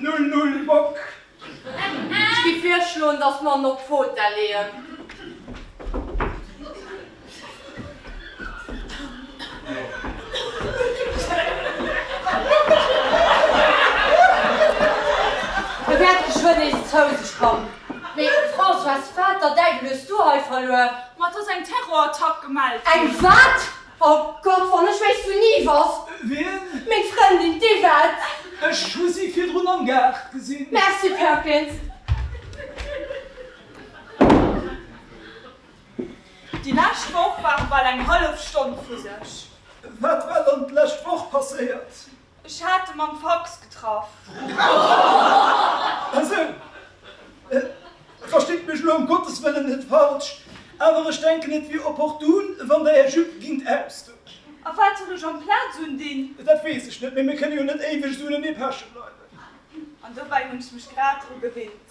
Null-Null Bock. Ech géif virschloen, dass mer en op d'Fotell leeën. E wäert geschwënn nees zou sech kommen. Mee Françoise, wat der Däiwel hues du hei verluer? Ma et ass eng Terrorattack gemellt ginn. Eng wat? Oh Gott, wann ech wéisst wou Niv ass! Wien? Meng Frëndin, d'Yvette! Ech hu si virdrun am Gaart gesinn. Merci, Perkins. Déi lescht Woch ware bal eng hallef Stonn vu sech. Wat war dann d'lescht Woch passéiert? Ech hat e mam Fax getraff. Esou. Verstitt mech elo ëm Gottes Wëllen net falsch, awer ech denken et wier opportun, wann Der Är Jupe gingt ausdoen. A wat soll ech amplaz undinn? Dat weess ech net, mee mir kënne jo net éiweg esou ënnerneep peche bleiwen. An dobäi hunn ech mech grad dru gewinnt.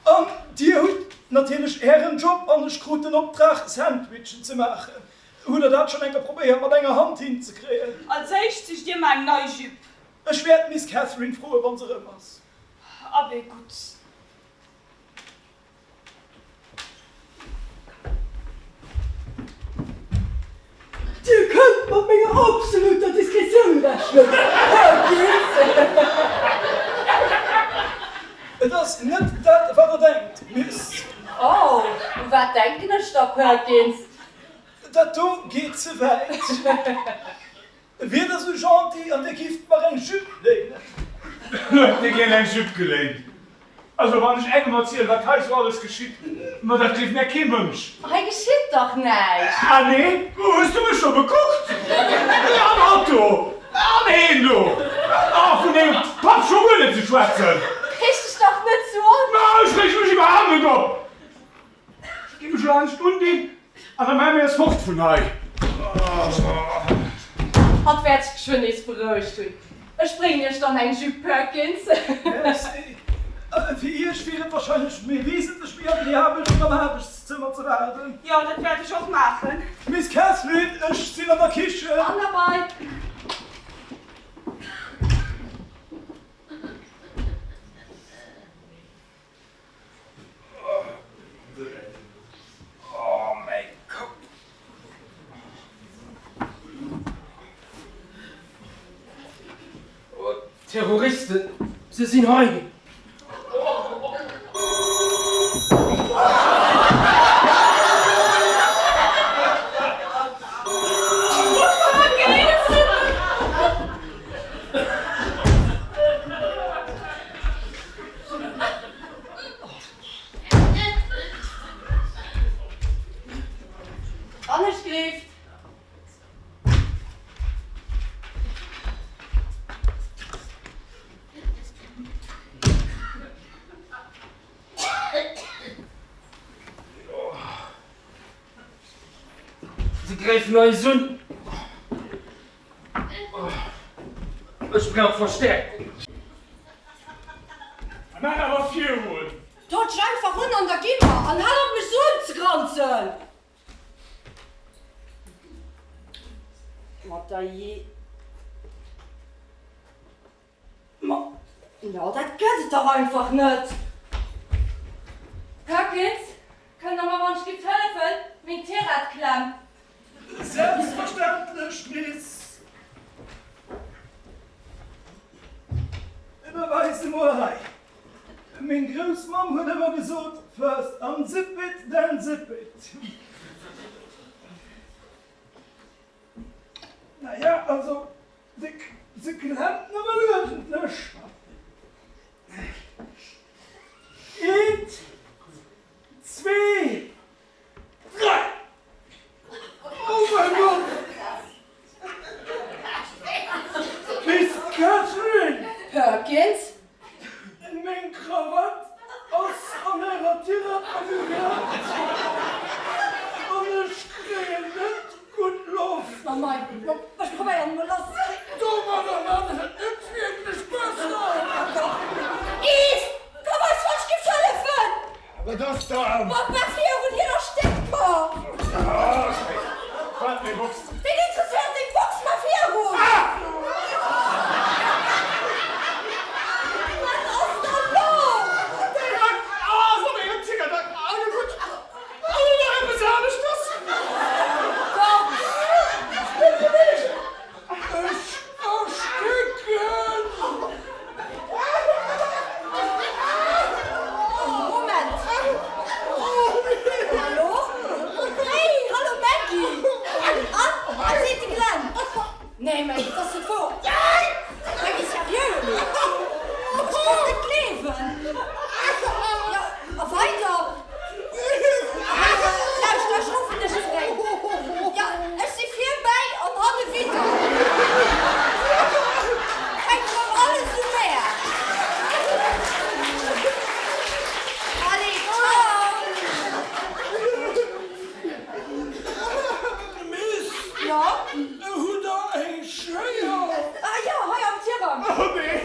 An Dir hutt natierlech Ären Job an ech krut den Optrag, Sandwichen ze maachen. Hutt Der dat schonn eng Kéier probéiert mat enger Hand hinzekréien? Als éischt sicht Dir mer eng nei Jupe. Ech wäert d'Miss Catherine froen, wa se erëm ass. Abee, gutt. Dir kënnt mat menger absoluter Diskretioun rechnen, Här Gibbs. Et ass net dat, wat Der denkt, Miss. Oh, u wat denken ech da, Perkins? Dat do geet ze wäit. Wier der sou gentil an dir gifft mer eng Jupe léinen? Huet dir gär eng Jupe geléint? Also wann ech engem erzielen wat hei sou alles geschitt, ma dat gleeft mär kee Mënsch. Hei geschitt dach näischt. Ah nee? Hues du mech scho bekuckt? An hatt do? An heen do? A vun dengem Papp scho guer net ze schwätzen. Reeg dech dach net sou op. Ma ech reege mech iwwerhaapt net op. Ech gi mech elo anescht undinn an da maache mir eis fort vun hei. Hatt wäert sech geschwënn nees berouegt hunn. Ech bréngen iech dann eng Jupe, Perkins. Merci. Fir iech wier et wahrscheinlech méi wesentlech méi agreabel, fir am Aarbechtszëmmer ze waarden. Jo, dat wäert ech och maachen. Miss Catherine, ech sinn an der Kichen. An derbei. Oh mäi Kapp. Oh, d'Terroristen, se sinn hei! Wann ech gleeft. Se gräifen eis un. Ech brauch Verstäerkung. Maach awer virun! Dot dech einfach un an da gi mer! An hal op mech sou ëmzegranzen! Mat der je. Ma jo, dat gëtt et dach einfach net! Perkins, kënnt der mer wann ech giff hëllefen? Meng Tirett klemmt. Selbstverständlech, Miss. Ënnerweis emol hei. Meng Groussmamm huet ëmmer gesot, First unzip it, then zip it. Naja, also, se, se klemmt nëmmen uerdentlech. Eent, zwee, dräi! Oh mäi Gott! Miss Catherine! Perkins? Meng Krawatt ass an ärer Tirett ageklaakt an ech kréien net gutt Loft. Ma mei, ech probéieren emol lass. Domadder man et net wierklech besser. Yves, komm eis falsch giff hëllefen! Wat ass dann? Ma ma virun, hien erstéckt mer! Wat, meng Box? Ween interesséiert deng Box? Ma virun! Wat ass da lo? Ech erstécken! Moment! Hallo? Hey, hallo Maggie! An, wat seet de Glenn? Nee, Maggie, et ass net wouer! Maggie, seriö elo? Ech kann et net gleewen! Jo, a weider? Lauschter, ech ruffen dech zeréck. Jo, ech si virbäi an hanne widder. Hänkt erëm alles u mär. Allez, ciao! Miss, Jo? hutt der eng Schéier? Ah jo, hei am Tirang. Oh nee!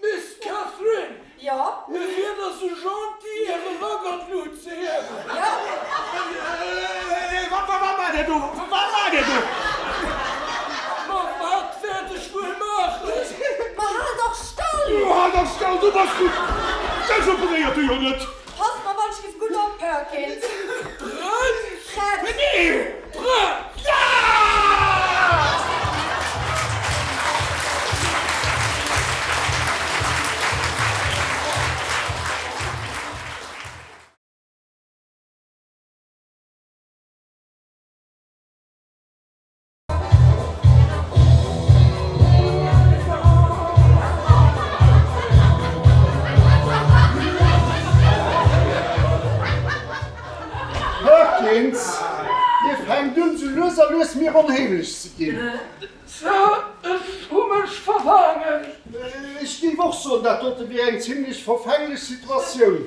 Miss Catherine, Jo? Wier der sou gentil, Äre Rack an d'Lut ze hiewen? Jo. Wat maacht Dir do? Wat maacht Dir do? Ma wat wäert ech wuel maachen? Ma hal dach stall! Hal dach stall, du bass gutt! Dech operéiert e jo net! Passt mer wann-ch-giff gutt op, Perkins! Brems! Brems! Nee! Brems! Perkins, Dir fänkt un, sou lues a lues mir onheemlech ze ginn. Sir, ech hu mech verfaangen. Ech géif och soen, dat dote wier eng zimlech verfänglech Situatioun.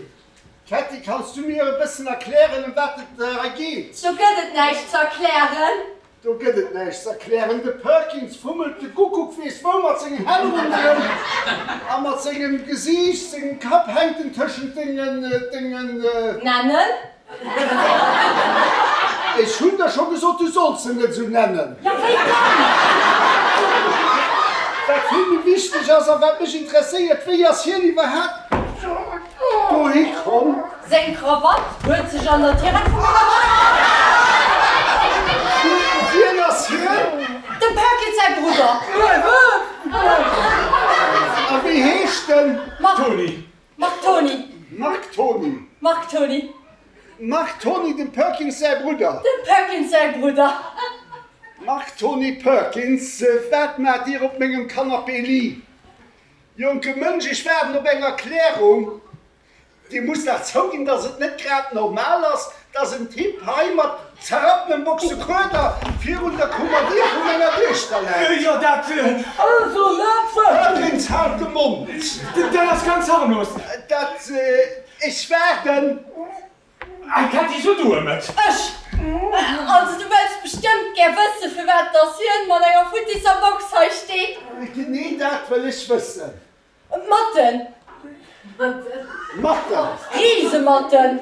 Ketty, kanns du mir e bëssen erklären, ëm wat et hei geet? Do gëtt et näischt ze erklären. Do gëtt et näischt ze erklären. De Perkins fummelt de Guckuck weess wou mat sengen Hänn ronderëm a mat sengem Gesiicht, sengem Kapp hänkt en tëschent dengen, dengen. Nennen. Ech hunn der scho gesot, du solls se net esou nennen. Ja, wéi dann? Wat vill méi wichteg ass a wat mech interesséiert, wéi ass hien iwwerhaapt dohi komm? Seng Krawatt huet sech an der Tirett vum Wien ass hien? Dem Perkins säi Brudder. A wéi heescht en? Marc. Toni. Marc Toni. Marc Toni. Marc Toni. Marc Toni, dem Perkins säi Brudder. Dem Perkins säi Brudder. Marc Toni Perkins, wat maacht Dir op mengem Canapé lit? Jonke Mënsch, ech waarden op eng Erklärung. Dir musst dach zouginn, dass et net grad normal ass, dass en Typ hei mat zerrappenem Boxekueder virun der Kummerdier vu menger Duechter läit. Jo, dat. Also, dat war. Perkins, halt de Mond! Dat ass ganz harmlos. Dat. Ech waarden. Ei Kätti, so du em et. Ech? Also du wëlls bestëmmt gär wëssen, firwat dass hien mat enger futtisser Box hei steet? Genee dat wëll ech wëssen. Matten. Matten. Risematten.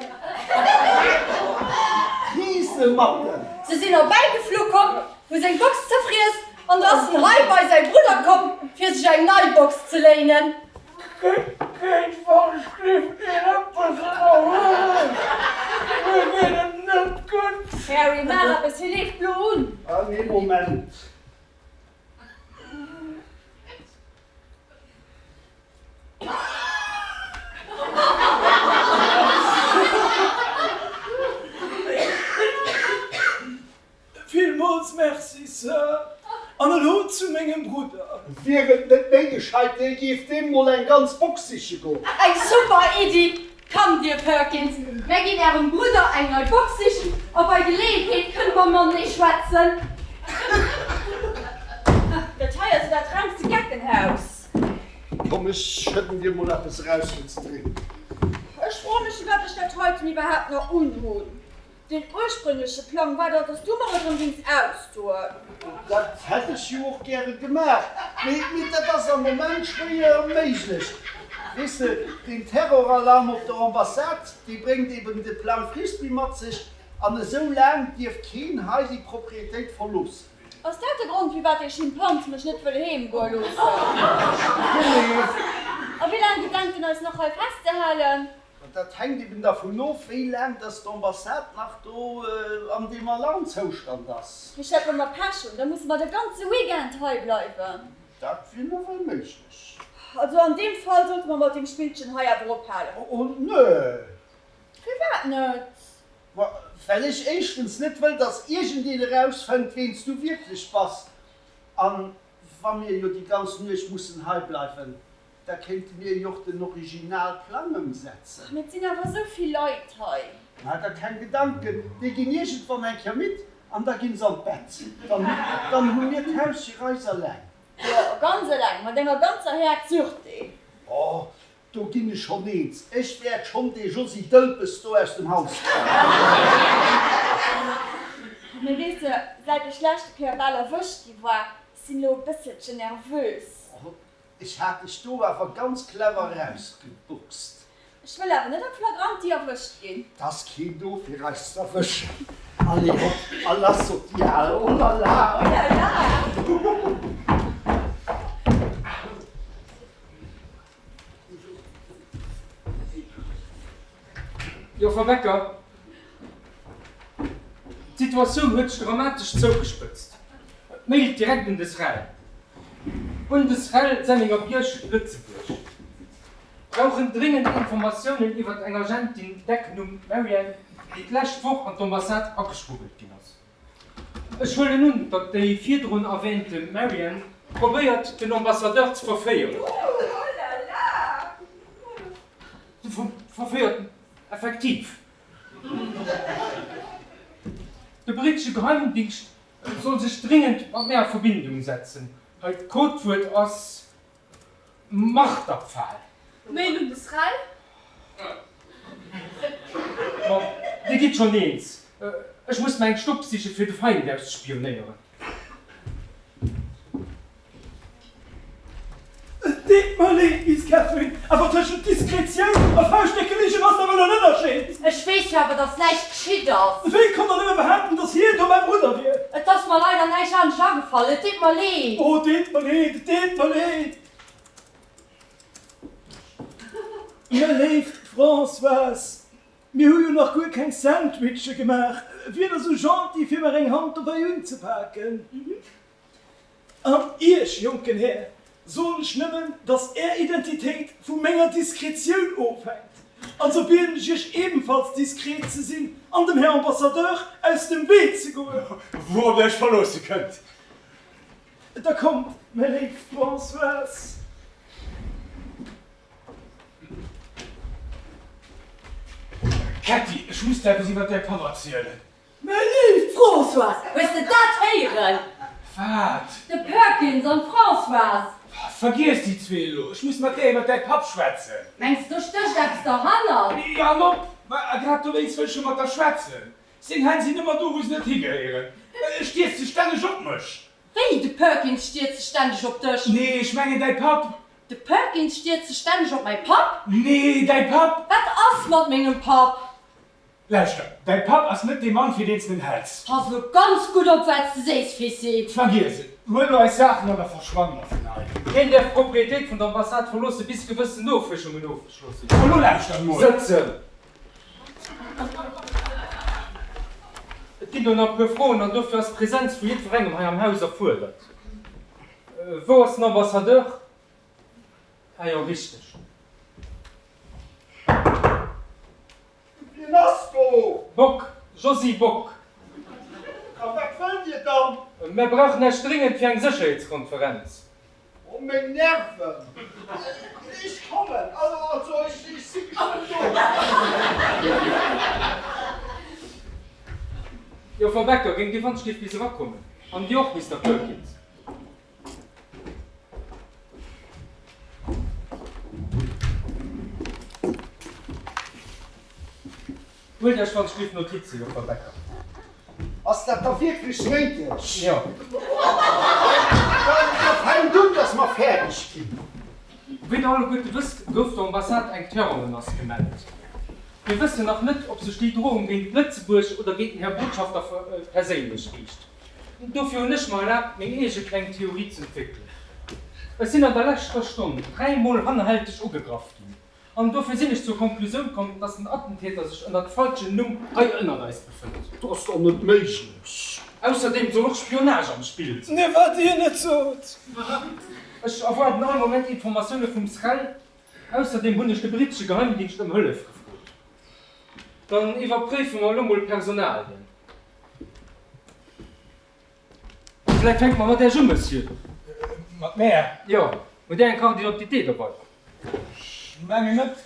Risematten. Se sinn erbäigeflu komm, hu seng Box zerfriess an du ass en hei bei säi Brudder komm, fir sech eng nei Box ze léinen. Kéint wann ech géif een eppes ënnerhuelen. Mir geet et net gutt. Harry, maach eppes, hie leeft blo un. Ah nee, Moment. Villmools Merci, Sir. An elo zu mengem Brudder. Wier et net méi gescheit, dir géift deem mol eng ganz Box siche goen? Eng super Iddi! Kommt, dir Perkins, mär ginn ärem Brudder eng nei Box sichen a bei Geleeënheet kënne mer matenee schwätzen. Dat hei ass jo dat rengste Geckenhaus. Komm, ech schëdden dir mol eppes eraus fir ze drénken. Ech froe mech, firwat ech dat heiten iwwerhaapt nach unhunn. Den ursprüngleche Plang war dach, dass du mer et erëm géings ausdoen. Dat hätt ech jo och gäre gemaach, mee dat ass am Moment schwéier méiglech. Weess de, deen Terroralarm op der Ambassade, dee bréngt eben de Plang Frisbee mat sech, an esou laang dierf keen hei déi Propriétéit verloossen. Ass dat de Grond, firwat dee Schimpans mech net wëll heem goe loossen? Genee. A wéi laang gedenkt en eis nach hei festzehalen? Dat hänkt eben dervun of, wéi laang dass d'Ambassade nach do an deem Alarmzoustand ass. Michèle, Wa mer Pech hunn, da musse mer de ganze Weekend hei bleiwen. Dat wier nawell méiglech. Also an deem Fall sollte mer mat deem Spillchen hei awer ophalen. Oh nee. Firwat net? Ma well ech éischtens net wëll, dass iergendeen erausfënnt, ween s du wierklech bass. A wa mir jo déi ganz Nuecht mussen hei bleiwen, Da kéinte mir jo och den original Plang ëmsetzen. Mee et sinn awer esou vill Leit hei. Maach der keng Gedanken, déi ginn iergendwann eng Kéier midd an da ginn se an d'Bett. Dann, dann hu mir d'Haus fir eis eleng. Jo, ganz eleng, mat enger ganzer Häerd Sûreté. Oh, do ginn ech schonn eens. Ech wäert schonn dee Josy Dëlpes do aus dem Haus kréien. Mee weess de, säit ech leschte Kéier bal erwëscht gi war, sinn elo e bësselchen nervös. Ech hat dech do awer ganz clever erausgeboxt. Ech wëll awer net am Flagranti erwëscht ginn. 't ass keen do fir eis z'erwëschen. Allez hop a lass op déi al. Oh la la! Oh la la! Joffer Becker, d'Situatioun huet sech dramatesch zougespëtzt. Mailt direkt un de SREL. Un de SREL, Senningerbierg, Lëtzebuerg. Brauchen dringend Informatiounen iwwert eng Agentin, Decknumm Marianne, déi d'lescht Woch an d'Ambassade ageschmuggelt ginn ass. Ech huelen un, datt déi virdrun erwähnte Marianne probéiert, den Ambassadeur ze verféieren. Se verféiert en effektiv. De britesche Geheimdingscht soll sech dringend mat mär a Verbindung setzen. Hei, d'Codewuert ass Marterpfahl. Mail un de Srel. Ma dir gitt schonn eens. Ech muss mer eng Stopp siche fir de Feind auszespionéieren. Et deet mer leed, Miss Catherine, awer tëschent Diskretioun a fauschtdécke Ligen ass nawell en Ënnerscheed. Ech weess jo awer, dass näischt geschitt ass. Wéi konnt der nëmme behaapten, dass hien do mäi Brudder wier? Et ass mer leider näischt anescht agefall. Et deet mer leed. Oh, et deet mer leed, et deet mer leed. Mä léift Françoise, mir hu jo nach guer keng Sandwiche gemaach. Wier der sou gentil, fir mer eng Hand dobäi unzepaken? An Iech, jonken Här, soen ech nëmmen, dass Är Identitéit vu menger Diskretioun ofhänkt. Also bieden ech Iech ebenfalls diskret ze sinn an dem Här Ambassadeur aus dem Wee ze goen. Wourop Der Iech verloosse kënnt. Da kommt, mäi léif Françoise. Kätti, ech muss der eppes iwwer däi Papp erzielen. Mäi léif Françoise, hues de dat héieren? Wat? De Perkins an d'Françoise. Vergiess déi zwee elo, ech muss mat där iwwer däi Papp schwätzen. Mengs de, do stécht eppes derhannert? Jo, an op! Ma grad dowéinst wëll ech jo mat der schwätzen. Seng Hänn sinn ëmmer do, wou se net higehéieren. E stierzt sech stänneg op mech. Wéi, de Perkins stierzt sech stänneg op dech? Nee, ech mengen däi Papp. De Perkins stierzt sech stänneg op mäi Papp? Nee, däi Papp. Wat ass mat mengem Papp? Lauschter, däi Papp ass net dee Mann, fir deen s de en häls. Pass elo ganz gutt op, wat s de sees, Fissi. Vergiess et. Huel elo eis Saachen an da verschwann mer vun hei. Keen däerf d'Proprietéit vun der Ambassade verloosse bis gewëssen Nofuerschungen ofgeschloss sinn. Elo lauschter emol. Sëtzen! Et ginn do nach e puer Froen an dofir ass d'Präsenz vu jiddwerengem hei am Haus erfuerdert. Wou ass den Ambassadeur? Ah jo, richteg. Wien ass do? Bock, Josy Bock. A wat wëllt Dir dann? Mär brauchen Iech dringend fir eng Sécherheetskonferenz. Oh, meng Nerven! Ech kommen! Also, ech si geschwënn do. Joffer Becker, géingt Dir wannschlift bis erakommen? An Dir och, Mister Perkins? Huelt Iech wann ech Notizen, Joffer Becker. Ass dat da wierklech néideg? Jo. Da fänkt un, dass mer fäerdeg ginn. Wéi der alleguerte wësst, gouf der Ambassade eng Terrormenace gemellt. Mir wëssen nach net, ob sech déi Drohung géint Lëtzebuerg oder géint den Här Botschafter perséinlech riicht. Dofir hunn ech mer erlaabt, meng eege kleng Theorie z'entwéckelen. Ech sinn an der leschter Stonn dräimol hannerhälteg ugegraff ginn, an dofir sinn ech zur Konklusioun komm, dass den Attentäter sech ënnert falschem Numm hei ënnert eis befënnt. Dat ass doch net méiglech! Ausserdeem soll och Spionage am Spill sinn. Nee, wat Dir net sot! Ech erwaarden all Moment Informatioune vum SREL. Ausserdeem hunn ech de britesche Geheimdingscht ëm Hëllef gefrot. Dann iwwerpréife mer elo mol d'Personalien. Vläicht fänke mer mat Äech u, Monsieur. Mat mär? Jo. Hutt Där eng Carte d'identité dobei? Ech mengen net.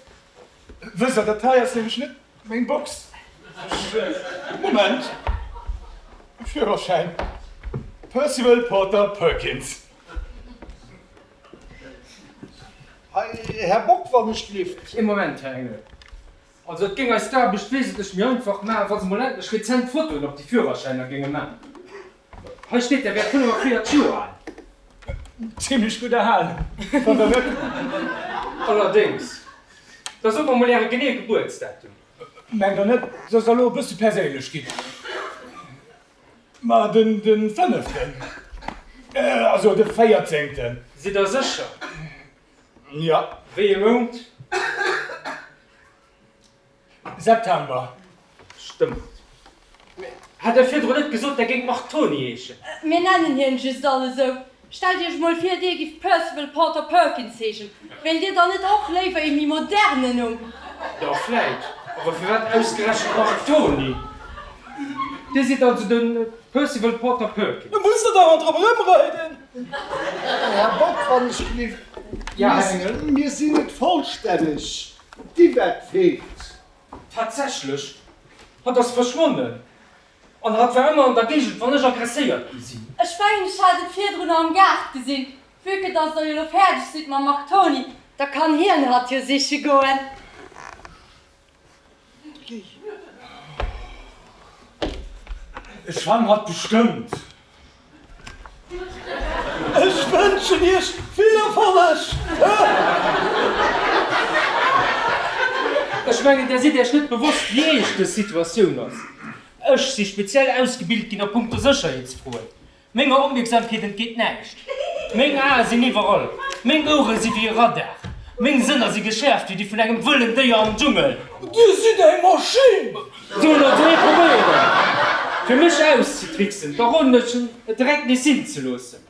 Wësst Der, dat hei ass nämlech net meng Box. Ech. Moment. Führerschäin. Percival Porter Perkins. Hei, Här Bock, wann ech dierft. Ee Moment, Här Engel. Also et géing eis d'Aarbecht wesentlech méi einfach maachen, wa se mol endlech rezent Fotoen op déi Führerschäiner géinge maachen. Hei steet, der wäert 45 Joer al. Zimlech gutt erhalen, fannt der net? Allerdéngs. Da sot mer mol äre geneeë Gebuertsdatum. Mengt der net, dass der elo e bësse perséinlech gitt? Ma den fënneften, also de véierzéngten. Sidd der sécher? Jo. Wéi e Mount? September. Stëmmt. Mee hat der virdrun net gesot, der géingt Martoni heeschen? Mir nennen hien just all esou. Stellt iech emol vir, dir gifft Percival Porter Perkins heeschen. Wéilt dir dann net och léiwer ee méi modernen Numm? Jo, vläit. Awer firwat ausgerechent Martoni? Dir sidd also de Percival Porter Perkins? Da musst der dauernd drop erëmreiden. Här Bock, wann ech gelift, Ja, Här Engel? Mir sinn net vollstänneg. D'Yvette feelt. Tatsächlech, hatt ass verschwonnen. An hatt war ëmmer an der Géigend, wann ech agresséiert gi sinn. Ech mengen, ech hat et virdrun am Gaart gesinn. Vue que dass der jo lo fäerdeg sidd mam Martoni, da kann hien hatt jo siche goen. Ech fannen hatt bestëmmt. Ech wënschen iech vill Erfolleg! Ech mengen, där sidd iech net bewosst, wéi eescht dës Situatioun ass. Ech si speziell ausgebilt ginn a punkto Sécherheetsfroen. Menger Opmierksamkeet entgeet näischt. Meng Ae sinn iwwerall. Meng Ouere si wéi e Radar. Meng Sënner si geschäerft wéi déi vun engem wëllen Déier am Dschungel. Dir sidd eng Maschinn! Sollen der zwee probéieren, fir mech auszetricksen, da roden ech en, et direkt nees sinn ze loossen.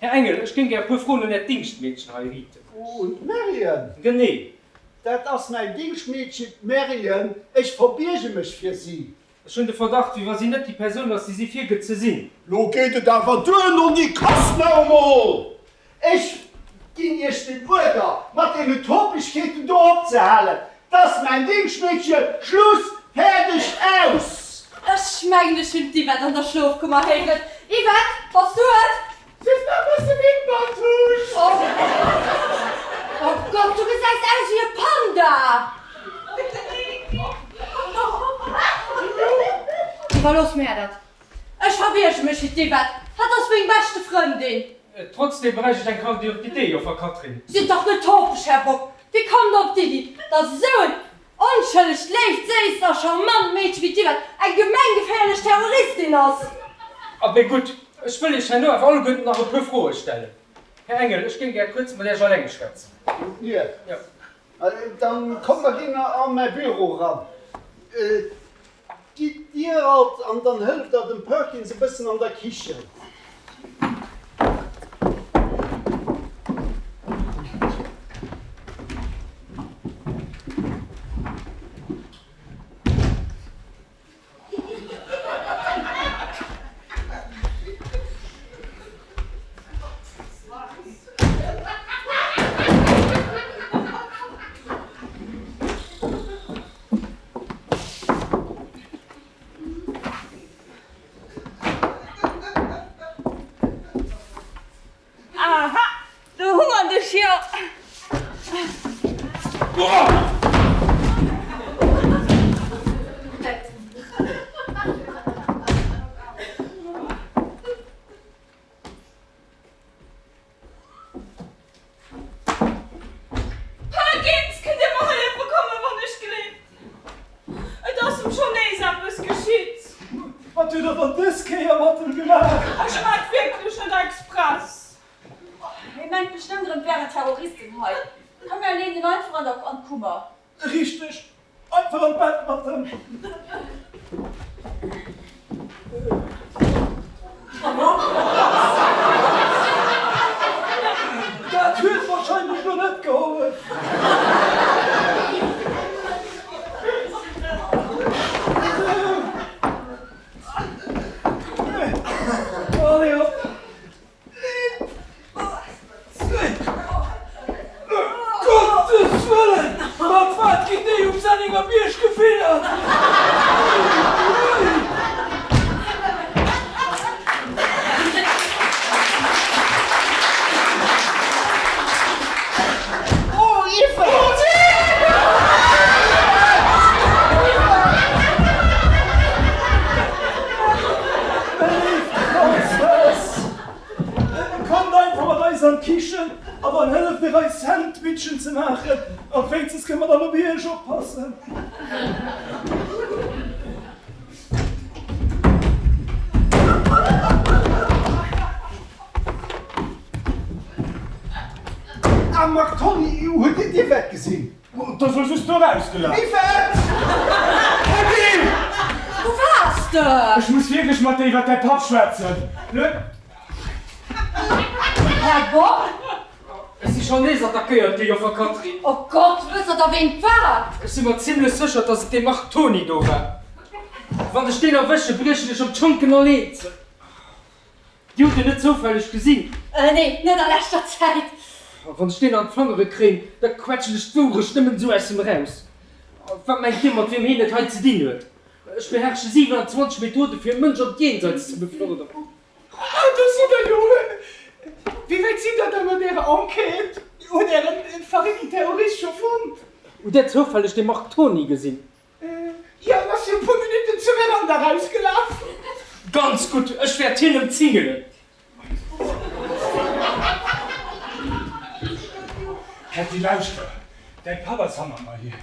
Här Engel, ech géing gär e puer Froen un Äert Dingschtmeedchen hei riiten. Un d'Marion? Genee. Dat ass mäin Dingschtmeedchen, d'Marion. Ech verbierge mech fir si. Ech hunn de Verdacht, wéi wa si net déi Persoun ass, déi si virgëtt ze sinn. Lo geet et awer duer, Nonni Kastner emol! Ech ginn Iech den Uerder, mat deenen Topegkeeten do opzehalen. 't ass mäin Dingschtmeedchen. Schluss! Fäerdeg! Aus! Ech mengen, ech hunn d'Yvette an der Schlofkummer héieren. Yvette, bass du et? Just nach bësse Wimperntusch. Oh, oh Gott, du gesäis aus wéi e Panda! Iwwerlooss mär dat. Ech verbierge mech fir d'Yvette, hatt ass meng beschte Frëndin. Trotzdem bräicht ech eng Carte d'identité, Joffer Catherine. Sidd dach net topeg, Här Bock! Wéi kommt Der op d'Iddi, datt esou en. Onschëllegt, léift, séisst a charmant Meedche wéi d'Yvette eng gemenggeféierlech Terroristin ass! Abee gutt, ech wëll Iech herno awer alleguerten nach e puer Froe stellen. Här Engel, ech géing gär kuerz mat Iech alleng schwätzen. Mat mir? Jo. Dann kommt, mer ginn a mäi Büro eran. Gitt Dir alt an dann hëlleft der dem Perkins e bëssen an der Kichen. Aha, do hu mer dech jo! Perkins, kënnt Dir mer hëllefe kommen, wann ech gleeft? Et ass em schonn nees eppes geschitt. Wat huet Der dann dës Kéier mat em gemaach? Ech mat wierklech net express. Hie mengt bestëmmt erëm, 't wären Terroristen hei. Komm, mir leeën en einfach an der an d'Kummer. Richteg, einfach an d'Bett mat em. Dat huet wahrscheinlech lo net gehollef. Allez hop. Gottes Wëllen! Mat wat ginn déi um Senninger Bierg gefiddert? Oh, Yvette! Léif Françoise! Kommt einfach mat eis an d'Kichen a wann hëlleft dir eis Sandwichen ze maachen an wéinstens kënne mer dann op iech oppassen. Ah Marc Tony, hutt dir d'Yvette gesinn? Et ass elo just do erausgelaf. Yvette! Hätti! Wou waars de? Ech muss wierklech mat dir iwwer däi Papp schwätzen. Här Bock? Ech si schonn nees attackéiert gi, Joffer Catherine. Oh Gott, wësst der da ween et war? Ech si mer zimlech sécher, dass et dee Marc Toni do war. Wann ech deen erwëschen, briechen ech op d'Schanken all eenzel. Dir hutt en net zoufälleg gesinn? Nee, net a leschter Zäit. A wann ech deen an d'Fangere kréien, da quetschen ech d'Wourecht nëmmen esou aus em eraus. Wat mengt Dir, mat wiem heen et hei ze dinn huet? Ech beherrsche 27 Methode fir e Mënsch an d'Jenseits ze beförderen. Ah, do sidd Der jo! Wéi wäit sidd Der da mat Ärer Enquête? Hutt Ären verréckten Terrorist scho fonnt? Hutt Där zoufälleg de Marc Thony gesinn? Jo, en ass fir e puer Minutten zur Veranda rausgelaf. Ganz gutt, ech wäert hien ëmzingelen. Ketty, lauschter, däi Papp ass hannert mer hier.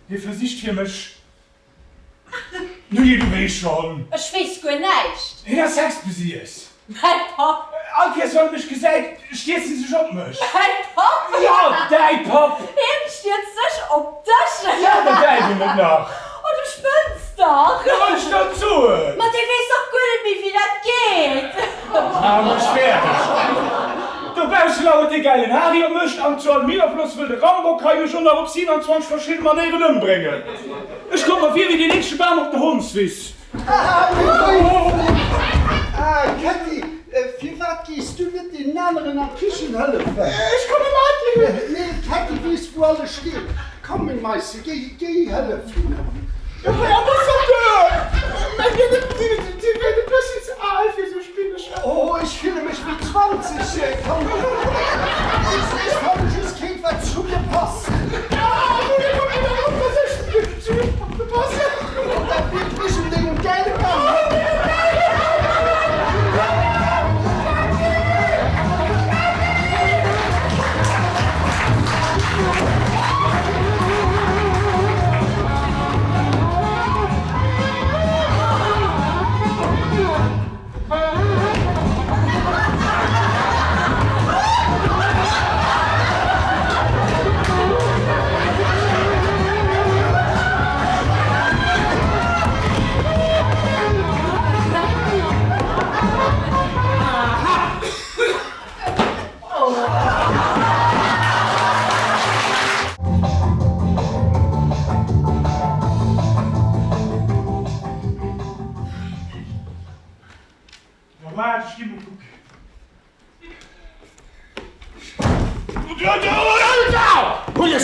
Hie versicht fir mech. Nujee, du weess schonn. Ech weess guer näischt. Hien ass sexbesiess. Mäi Papp! All Kéiers wann e mech gesäit, stierzt en sech op mech. Mäi Papp? Jo, däi Papp! Hien stierzt sech op dech? Jo, der Däiwel net nach! Oh, du spënns dach! Jo, wëll ech dat soen? Ma dee weess dach guer net méi, wéi dat geet! Maach mech fäerdeg! Dobausse lauert dee gäilen Hari op mech an zu allem Iwwerfloss wëll de Rambock hei mech och nach op 27 verschidde Manéieren ëmbréngen. Ech komm mer vir wéi deen eenzege Bam op der Hondswiss. Ah, Ketty, firwat gees du net deenen aneren an d'Kichen hëllefen? Ech komme mat! Nee, d'Ketty weess, wou alles steet. Komm, meng Meische, géi, géi hëllef hinnen. Här Ambassadeur, mengt Dir net, Dir wiert e bëssi ze al fir esou Spillecher? Oh, ech fille mech wéi 20, komm, ech fanne just keent, wat zu mir passt. Ah, wohier kommt Dir dann op, dass ech zu mir passen? Dat liit mech un dengem gäile Gang.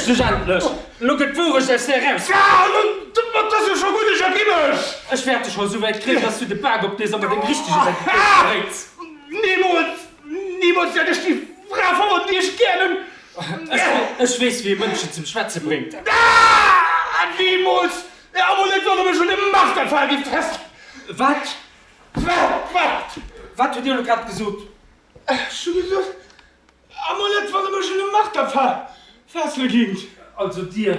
dech endlech! Elo gëtt d'Wourecht aus dir eraus! Ma 't ass jo scho gutt, ech ergi mech! Ech wäert dech scho esou wäit kréien, dass du de Bak opdees a mer deng richteg Identitéit verréits! Nimools! Nimools wäert ech déi Fra verroden, déi ech gären hunn! Ech weess, wéi ee Mënschen zum Schwätze bréngt! Nimools! Emol net, wann der mech un de Marterpfahl gift fest. Wat? Wat? Wat? Wat hutt Dir elo grad gesot? Ech hu gesot, emol net, wann der mech un de Marterpfahl fessele gingt. Also Dir.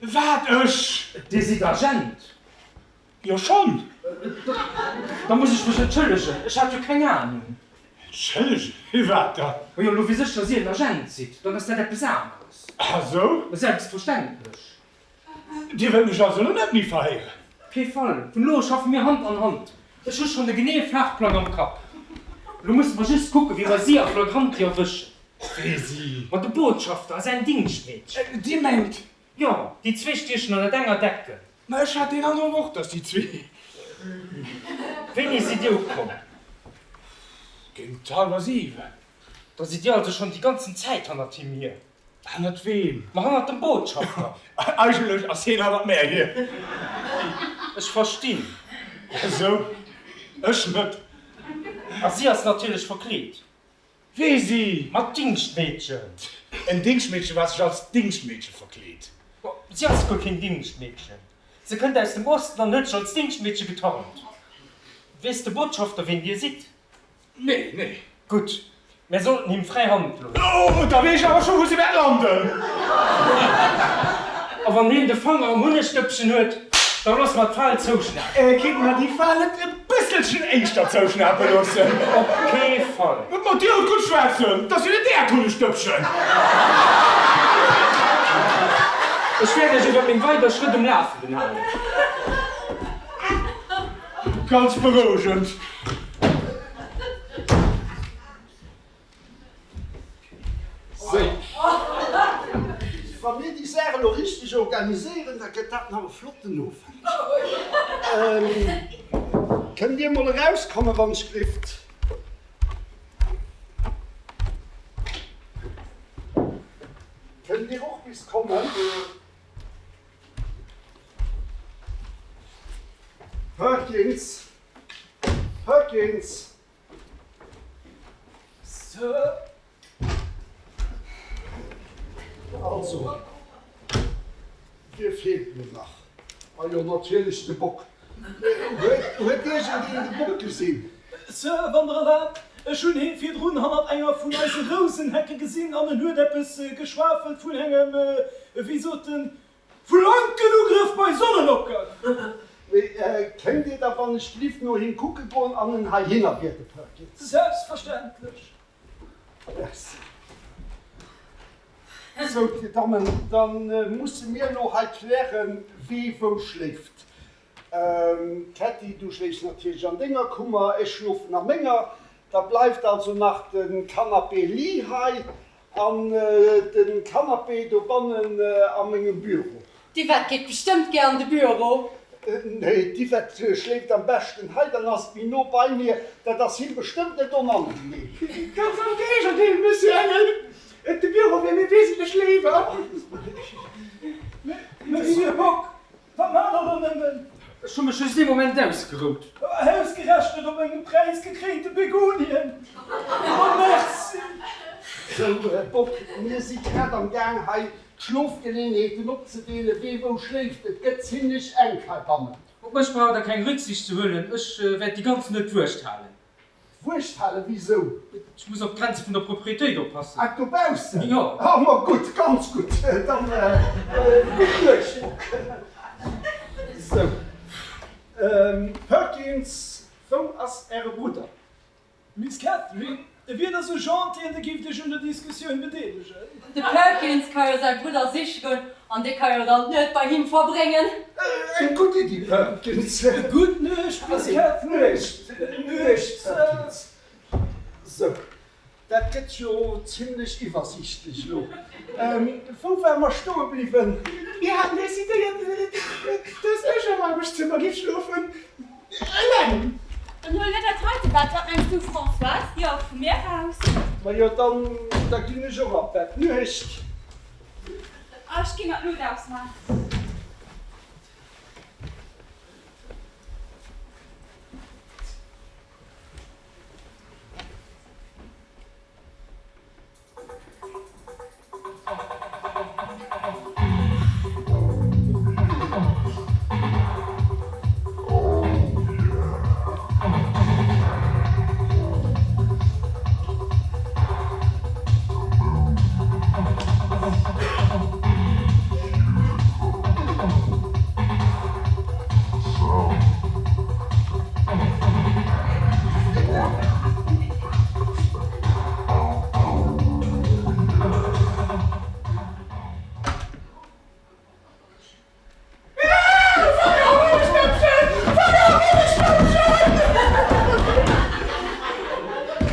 Wat? Ech? Dir sidd Agent? Jo schonn. Da muss ech mech entschëllegen, ech hat jo keng Anung. Entschëllegen? Firwat dann? Majo, elo weess ech, dass Dir en Agent sidd, dann ass dat eppes aneres. Ah sou? Selbstverständlech. Dir wëllt mech also elo net méi verhéieren? Kee Fall! Vun elo u schaffe mir Hand an Hand. Ech hu schonn de geneeë Fahrplang am Kapp. Elo musse mer just kucken, wéi mer si a flagranti erwëschen. Wee si? Ma de Botschafter a säin Dingschtmeedchen. Dir mengt? Jo, déi zwee stiechen ënnert enger Decken. Ma ech hat deen Androck och, dass déi zwee. Wéini sidd Dir ukomm? Géint hallwer 7. Da sidd Dir also schonn déi ganzen Zäit hannert him hier? Hannert weem? Ma hannert dem Botschafter. Eigentlech ass heen hannert mär hier. Ech verstinn. Esou? Ech net. A si ass natierlech verkleet. Wee si? Ma d'Dingschtmeedchen. En Dingschtmeedchen, wat sech als Dingschtmeedche verkleet? Si ass guer keen Dingschtmeedchen. Se kënnt aus dem Osten an huet sech als Dingschtmeedche getarnt. Weess de Botschafter, ween Dir sidd? Nee, nee. Gutt, mär sollten him fräi Hand loossen. Oh, da weess ech awer scho wou se wäert landen. A wann hien de Fanger am Hunnegdëppchen huet, da loosse mer d'Fal zouschnapen. Kéinte mer déi Fal net e bësselchen éischter zouschnape loossen? Op kee Fall. Ma Dir hutt gutt schwätzen, 't ass jo net Äert Hunnegdëppchen. Ech wäert Iech iwwer meng weider Schrëtt um Lafenden halen. Ganz berouegend. Sou, wa mir déi Saach elo richteg organiséieren, da gëtt dat nach e flotten Owend. Kënnt Dir mol erauskommen, wann ech gelift? Kënnt Dir och bis kommen? Perkins! Perkins! Sir? Also, wie feelt mir nach? Ah jo, natierlech de Bock. Huet iergendeen de Bock gesinn? Sir, wann Der erlaabt, ech hunn hee virdrun hannert enger vun eise Rousenhecke gesinn an en huet eppes geschwafelt vun engem, wéi sot en, Flankenugrëff bei Sonnenopgang! Mee kéint Dir da wann ech glift no him kucke goen an en heihinner biede, Perkins? Selbstverständlech. Merci. Sou, Dir Dammen, da musse mir elo hei klären, wee wou schléift. Ketty, du schléifs natierlech an denger Kummer, ech schlofen a menger. Da bleift also nach de Canapé lit hei an de Canapé dobannen a mengem Büro. D'Yvette geet bestëmmt gär an de Büro. Nee, d'Yvette schléift am beschten hei, dann ass et méi no bei mir. Dat ass him bestëmmt net onangenehm. Ganz am Géigendeel, Monsieur Engel, de Büro wier mir wesentlech léiwer. Monsieur Bock, Wat maacht der do nëmmen? Ech hu mech just ee Moment ausgerout. Ausgerechnet op mengem präisgekréinte Begonien. Ma merci! Sou, Bob, mir si grad am Gaang hei d'Schlofgeleeënheeten opzedeelen, wee wou schléift. Et gëtt zimlech enk heibannen. Op mech braucht der keng Rücksicht ze huelen, ech wäert déi ganz Nuet d'Wuecht halen. D'Wuecht halen? Wisou? Ech muss op d'Grenze vun der Proprietéit oppassen. Ah, dobaussen? Jo. Ah, ma gutt, ganz gutt. Dann gutt Nuecht, Bock. Sou. Perkins, wou ass Äre Brudder? Miss Catherine, wier Der sou gentil an Der géift Iech un der Diskussioun bedeelegen? De Perkins ka jo säi Brudder siche goen an dee ka jo dann d'Nuet bei him verbréngen. Eng gutt Iddi, Perkins. Gutt Nuecht, Miss Catherine. Nuecht, Nuecht, Perkins. Sou, dat gëtt jo zimlech iwwersiichtlech elo. Wou ware mer stoe bliwwen? Mir haten decidéiert, dass ech am Aarbechtszëmmer giff schlofen. Eleng! Dann huele mir dat heite Bett. Wat mengs du, Françoise? Jo, vu mir aus. Majo, dann, da ginn ech och an d'Bett. Nuecht! Ech ginn der d'Lut ausman.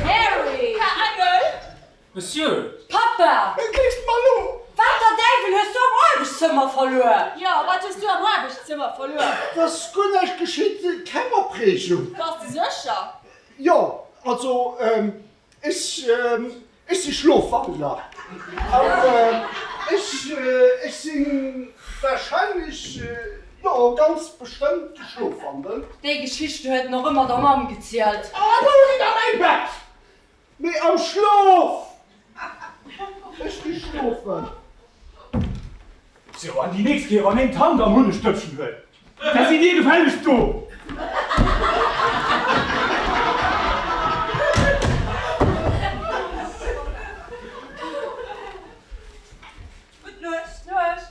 Harry! Här Engel! Monsieur! Papa! Et léisst mer elo! Wat der Däiwel hues du am Aarbechtszëmmer verluer? Jo, wat hues du am Aarbechtszëmmer verluer? Et ass guer näischt geschitt, keng Opreegung. Bass de sécher? Jo, also ech, ech si Schlofwandler an ech, ech si warscheinlech, jo, ganz bestëmmt geschlofwandelt. Déi Geschichten huet en och ëmmer der Mamm gezielt. A wou sinn da mäi Bett? Mee am Schlof! Ech gi schlofen. Sou, an déi nächst Kéier, wann een d'Hand am Hunnegdëppchen huet, da sidd Dir gefällegst do! Gutt Nuecht. Nuecht.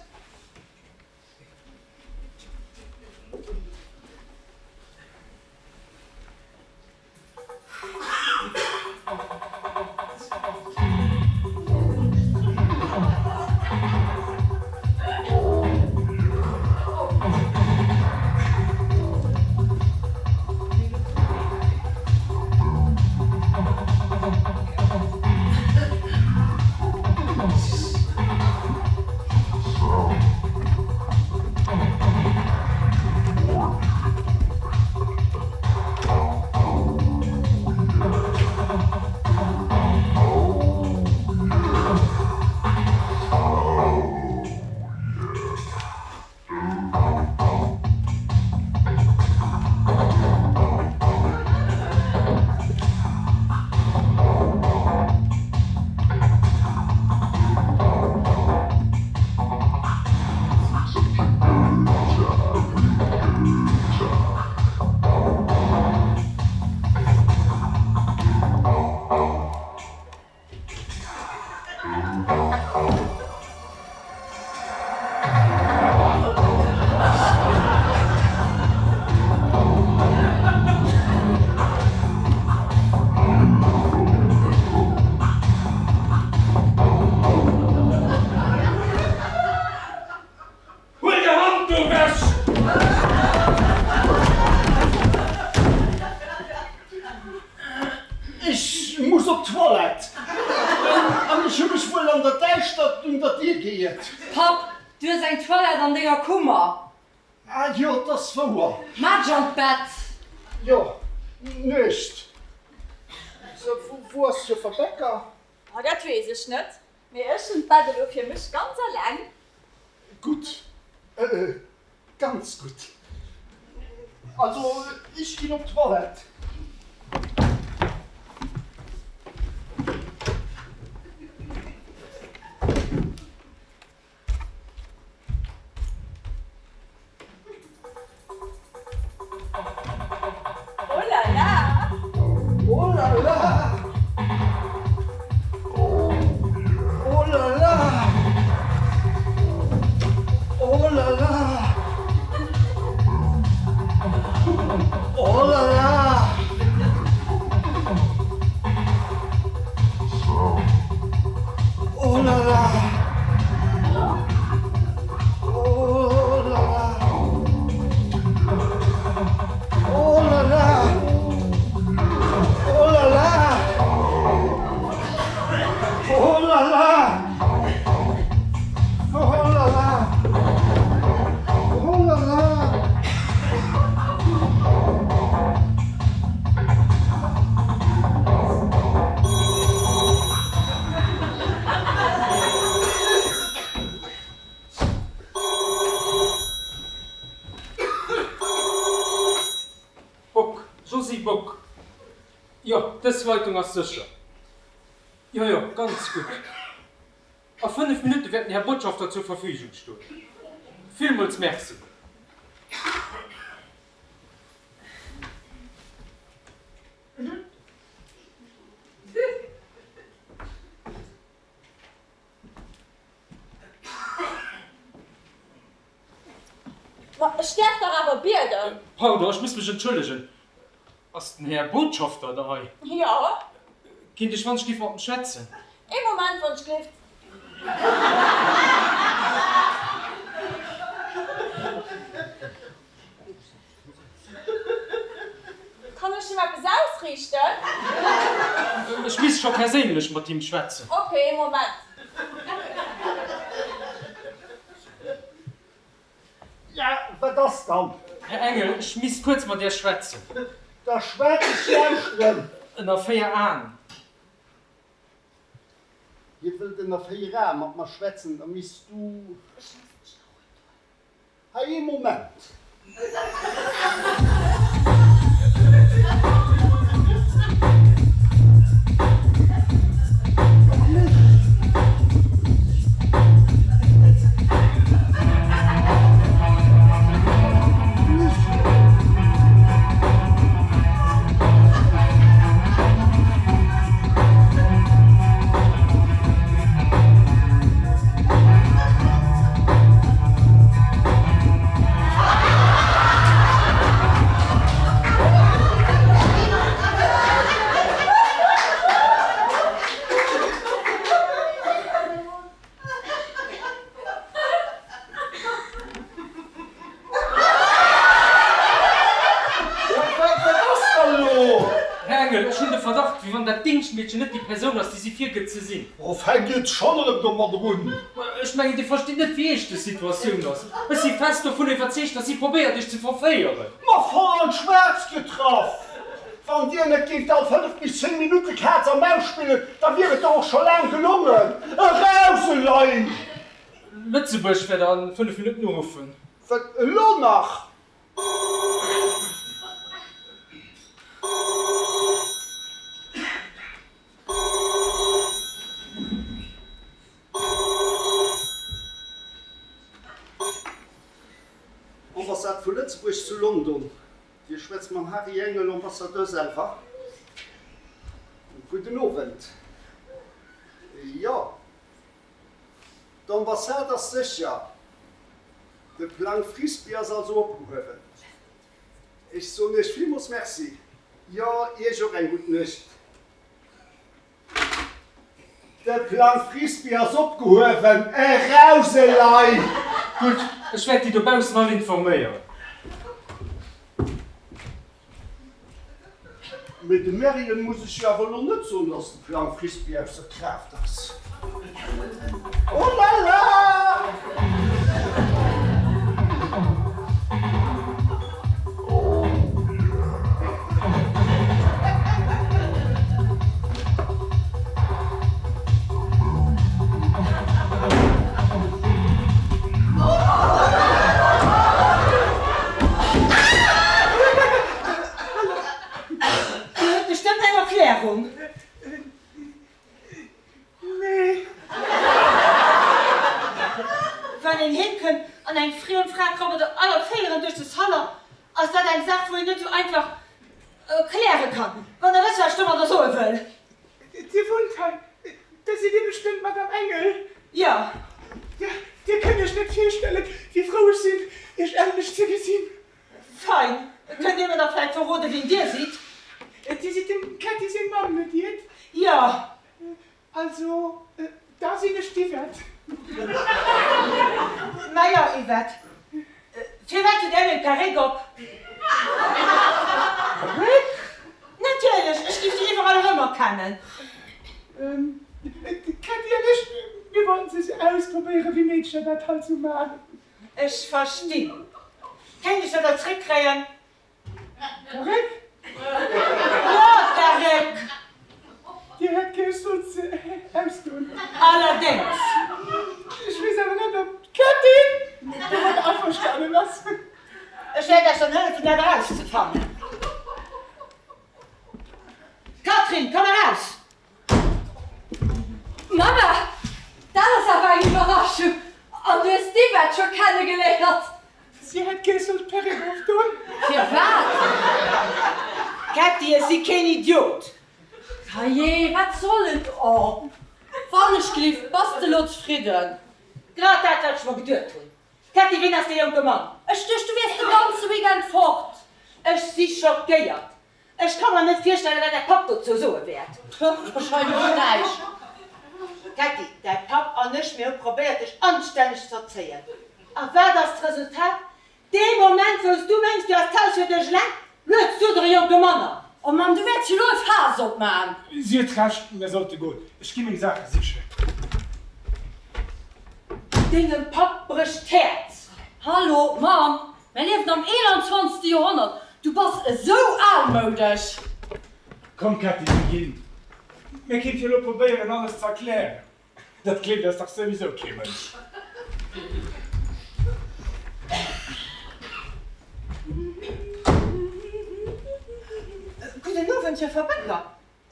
Huel de Hand do wech! Ech muss op d'Toilette an ech hu mech wuel an der Däischtert un der Dier geiert. Papp, du hues eng Toilette an denger Kummer. Ah jo, 't ass wouer. Maach dech an d'Bett. Jo, Nuecht. Sou, wou ass Joffer Becker? Oh, dat weess ech net. Mee ech hunn d'Bett elo fir mech ganz eleng. Gutt, ganz gutt. Also, ech ginn op d'Toilette. Oh la la! Oh la la! Oh la la! Oh la la! Oh la la! Josy Bock. Jo, dës Leitung ass sécher. Jo, jo, ganz gutt. A 5 Minutte wäert den Här Botschafter zur Verfügung stoen. Villmools Merci. Ma ech däerf dach awer bieden. Pardon, ech muss mech entschëllegen. Ass den Här Botschafter da hei? Jo. Kinnt ech wann ech giff mat em schwätzen? Ee Moment, wann ech gelift. Kann ech him eppes ausriichten? Ech misst scho perséinlech mat him schwätzen. Ok, ee Moment. Ja, wat ass dann? Här Engel, ech misst kuerz mat Iech schwätzen. Da schwätz, ech lauschteren. Ënner 4 Aen. Hie wëllt ënner 4 Ae mat mer schwätzen, da misst du. Hei ee Moment. Wat ass da lo? Här Engel, ech hunn de Verdacht, wéi wann dat Dingschtmeedchen net déi Persoun ass, déi si virgëtt ze sinn. Oh, fänkt Dir schonn erëm domadder un? Ech mengen, Dir verstitt net, wéi eescht dës Situatioun ass. Ech si fest dovun iwwerzeegt, datt si probéiert, Iech ze verféieren. Ma voll an d'Schwaarz getraff! Wann Dir net géift all 5 bis 10 Minutte Kaz a Maus spillen, da wier et der och scho laang gelongen. Eraus elei! Lëtzebuerg wäert a 5 Minutten uruffen. Wat, elo nach? Ambassade vu Lëtzebuerg zu London. Dir schwätzt mam Harry Engel, Ambassadeur selwer. Gudden Owend. Jo, d'Ambassade ass sécher. De Plang Frisbee ass also opgehuewen. Ech soen Iech villmools Merci. Jo, Iech och eng gutt Nuecht. De Plang Frisbee ass opgehuewen. Eraus elei! Gutt, ech wäert déi dobaussen all informéieren. Mee dem Merien muss ech jo awer elo net soen, dass de Plang Frisbee ausser Kraaft ass. Oh la la! Dir hutt bestëmmt eng Erklärung? Nee. Wann een heem kënnt an eng friem Fra krabbelt op aller Véieren duerch de Salon, ass dat eng Saach, wou een net esou einfach kläre kann. Wann Der wësst, wat ech domadder soe wëll. Dir wunnt hei, da sidd Dir bestëmmt d'Madame Engel? Jo. Ja, Dir kënnt Iech net virstellen, wéi frou ech sinn, Iech endlech ze gesinn. Fein. Kënnt Dir mir da vläit verroden, wien Dir sidd? Dir sidd dem Kätti seng Mamm, net iert? Jo. Also, da sinn ech d'Yvette. Majo, Yvette. Firwat hutt Där meng Perréck op? Perréck? Natierlech, ech giff se iwwerall erëmerkennen. D'Kätti an ech, mir wollten se ausprobéieren, wéi Meedcher dat halt sou maachen. Ech verstinn. Kéint ech se da zréckkréien? Perréck? Jo, d'Perréck! Dir hätt kee sollt se ausdoen. Allerdéngs. Ech weess awer net, ob d'Kätti domat averstanen ass. Ech wäert Iech dann hëllefen, dat erauszefannen. Catherine, komm eraus! Mamma, dat ass awer eng Iwwerraschung! An du hues d'Yvette scho kennegeléiert? Si hätt kee sollt d'Perréck ofdoen. Firwat? Kätti, ech si keen Idiot! Dajee, wat soll et och? Wannechgelift, bass de lo zefridden? Grad dat, wat ech mer geduet hunn. Kätti, wien ass dee jonke Mann? Ech duecht, du wiers de ganze Weekend fort. Ech si schockéiert. Ech ka mer net virstellen, wat däi Papp dozou soe wäert. Wahrscheinlech näischt. Kätti, däi Papp an ech, mir hu probéiert, dech anstänneg ze erzéien. A wat ass d'Resultat? Dee Moment, wou s du mengs, du häss d'Haus fir dech eleng, lueds du der e jonke Mann an. Oh Mamm, du wäerts jo elo e Faass opman. Si huet Recht, mir sollte goen. Ech gi meng Saache sichen. Dengem Papp brécht d'Häerz. Hallo, Mamm, Mir liewen am 21. Joerhonnert, du bass esou almoudesch! Komm Kätti, mir ginn. Mir kéinte jo elo probéieren alles ze erklären. Dat gleeft eis dach souwisou kee Mënsch. Gudden Owend, Joffer Becker.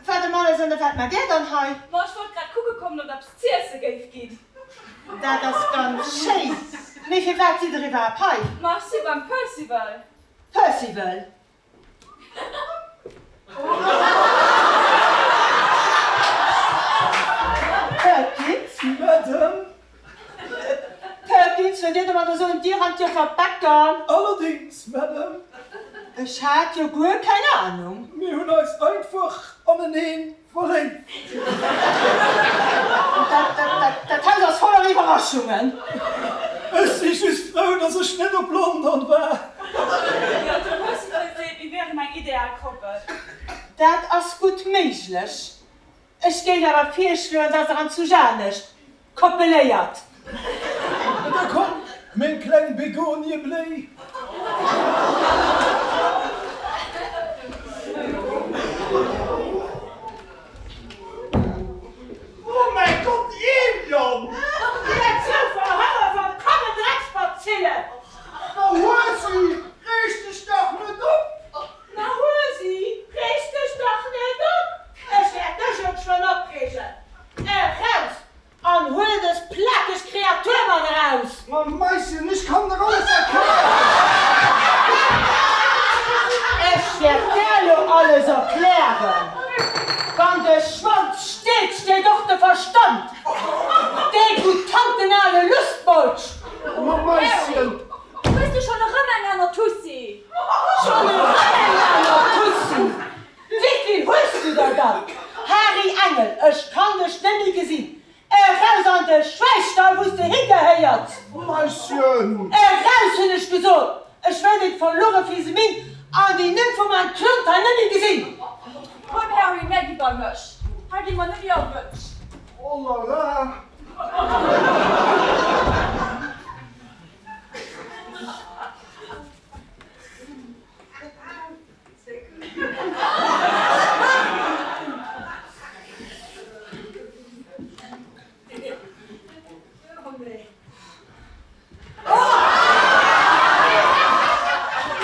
Wat ëm alles an der Welt maacht Där dann hei? Ma ech wollt grad kucke kommen, ob eppes z'iesse géif ginn. Dat ass ganz schéin. Mee firwat sidd Der iwwerhaapt hei? Ma ech si beim Percival. Percival? Perkins? Madame? Perkins, wëllt Dir domadder soen, Dir an d'Joffer Becker? Allerdings, Madame. Ech hat jo guer keng Ahnung. Mir hunn eis einfach aneneen verléift. Dat Haus ass voller Iwwerraschungen. Ech si just frou, dass ech net op London war. Jo, de Percival seet, mir wieren eng ideal Koppel. Dat ass gutt méiglech. Ech géif awer virschloen, dass Der an zu Janescht koppeléiert. Da komm, meng kleng Begoniebléi. Oh mäi Gott, Evian! Dir zwou verhëllef an kommen Drecksbazillen! Ma Huesi, reeg dech dach net op! Ma Huesi, reeg dech dach net op! Ech wäert dech jo geschwënn opreegen! Eraus an huel dës plakeg Kreatur mat eraus! Ma Maischen, ech kann der alles erklären! Ech wäert där lo alles erklären! Wann de Schwanz steet, steet och de Verstand! Degoutanten ale Lustmolch! Ma Maischen! Hues du schonn erëm eng aner Tussi? Schonn erëm eng aner Tussi? Wéivill hues du der dann? Hari Engel, ech kann dech net méi gesinn! Eraus an de Schwäistall, wou s de higehéiers! Maischen! Eraus, hunn ech gesot! Ech wëll deen verluere Fisemin an déi Nymphoman Klont hei net méi gesinn! Komm Harry, mär gi bei mech, hei gi mer net méi erwënscht! Oh la la!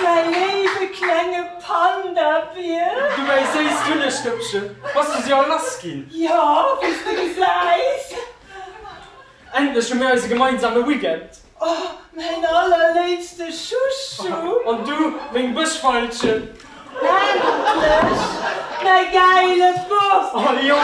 Mäi léiwe klenge Panda-Bier! Du mäi séisst Hunnegdëppchen, bass du se all lass ginn? Jo, wéi s de gesäis. Endlech hu mir eise gemeinsame Weekend! Oh, mäin allerléifste Chouchou! An du, meng Bëschveilchen! Endlech, mäi gäile Bouf! Oh, jo!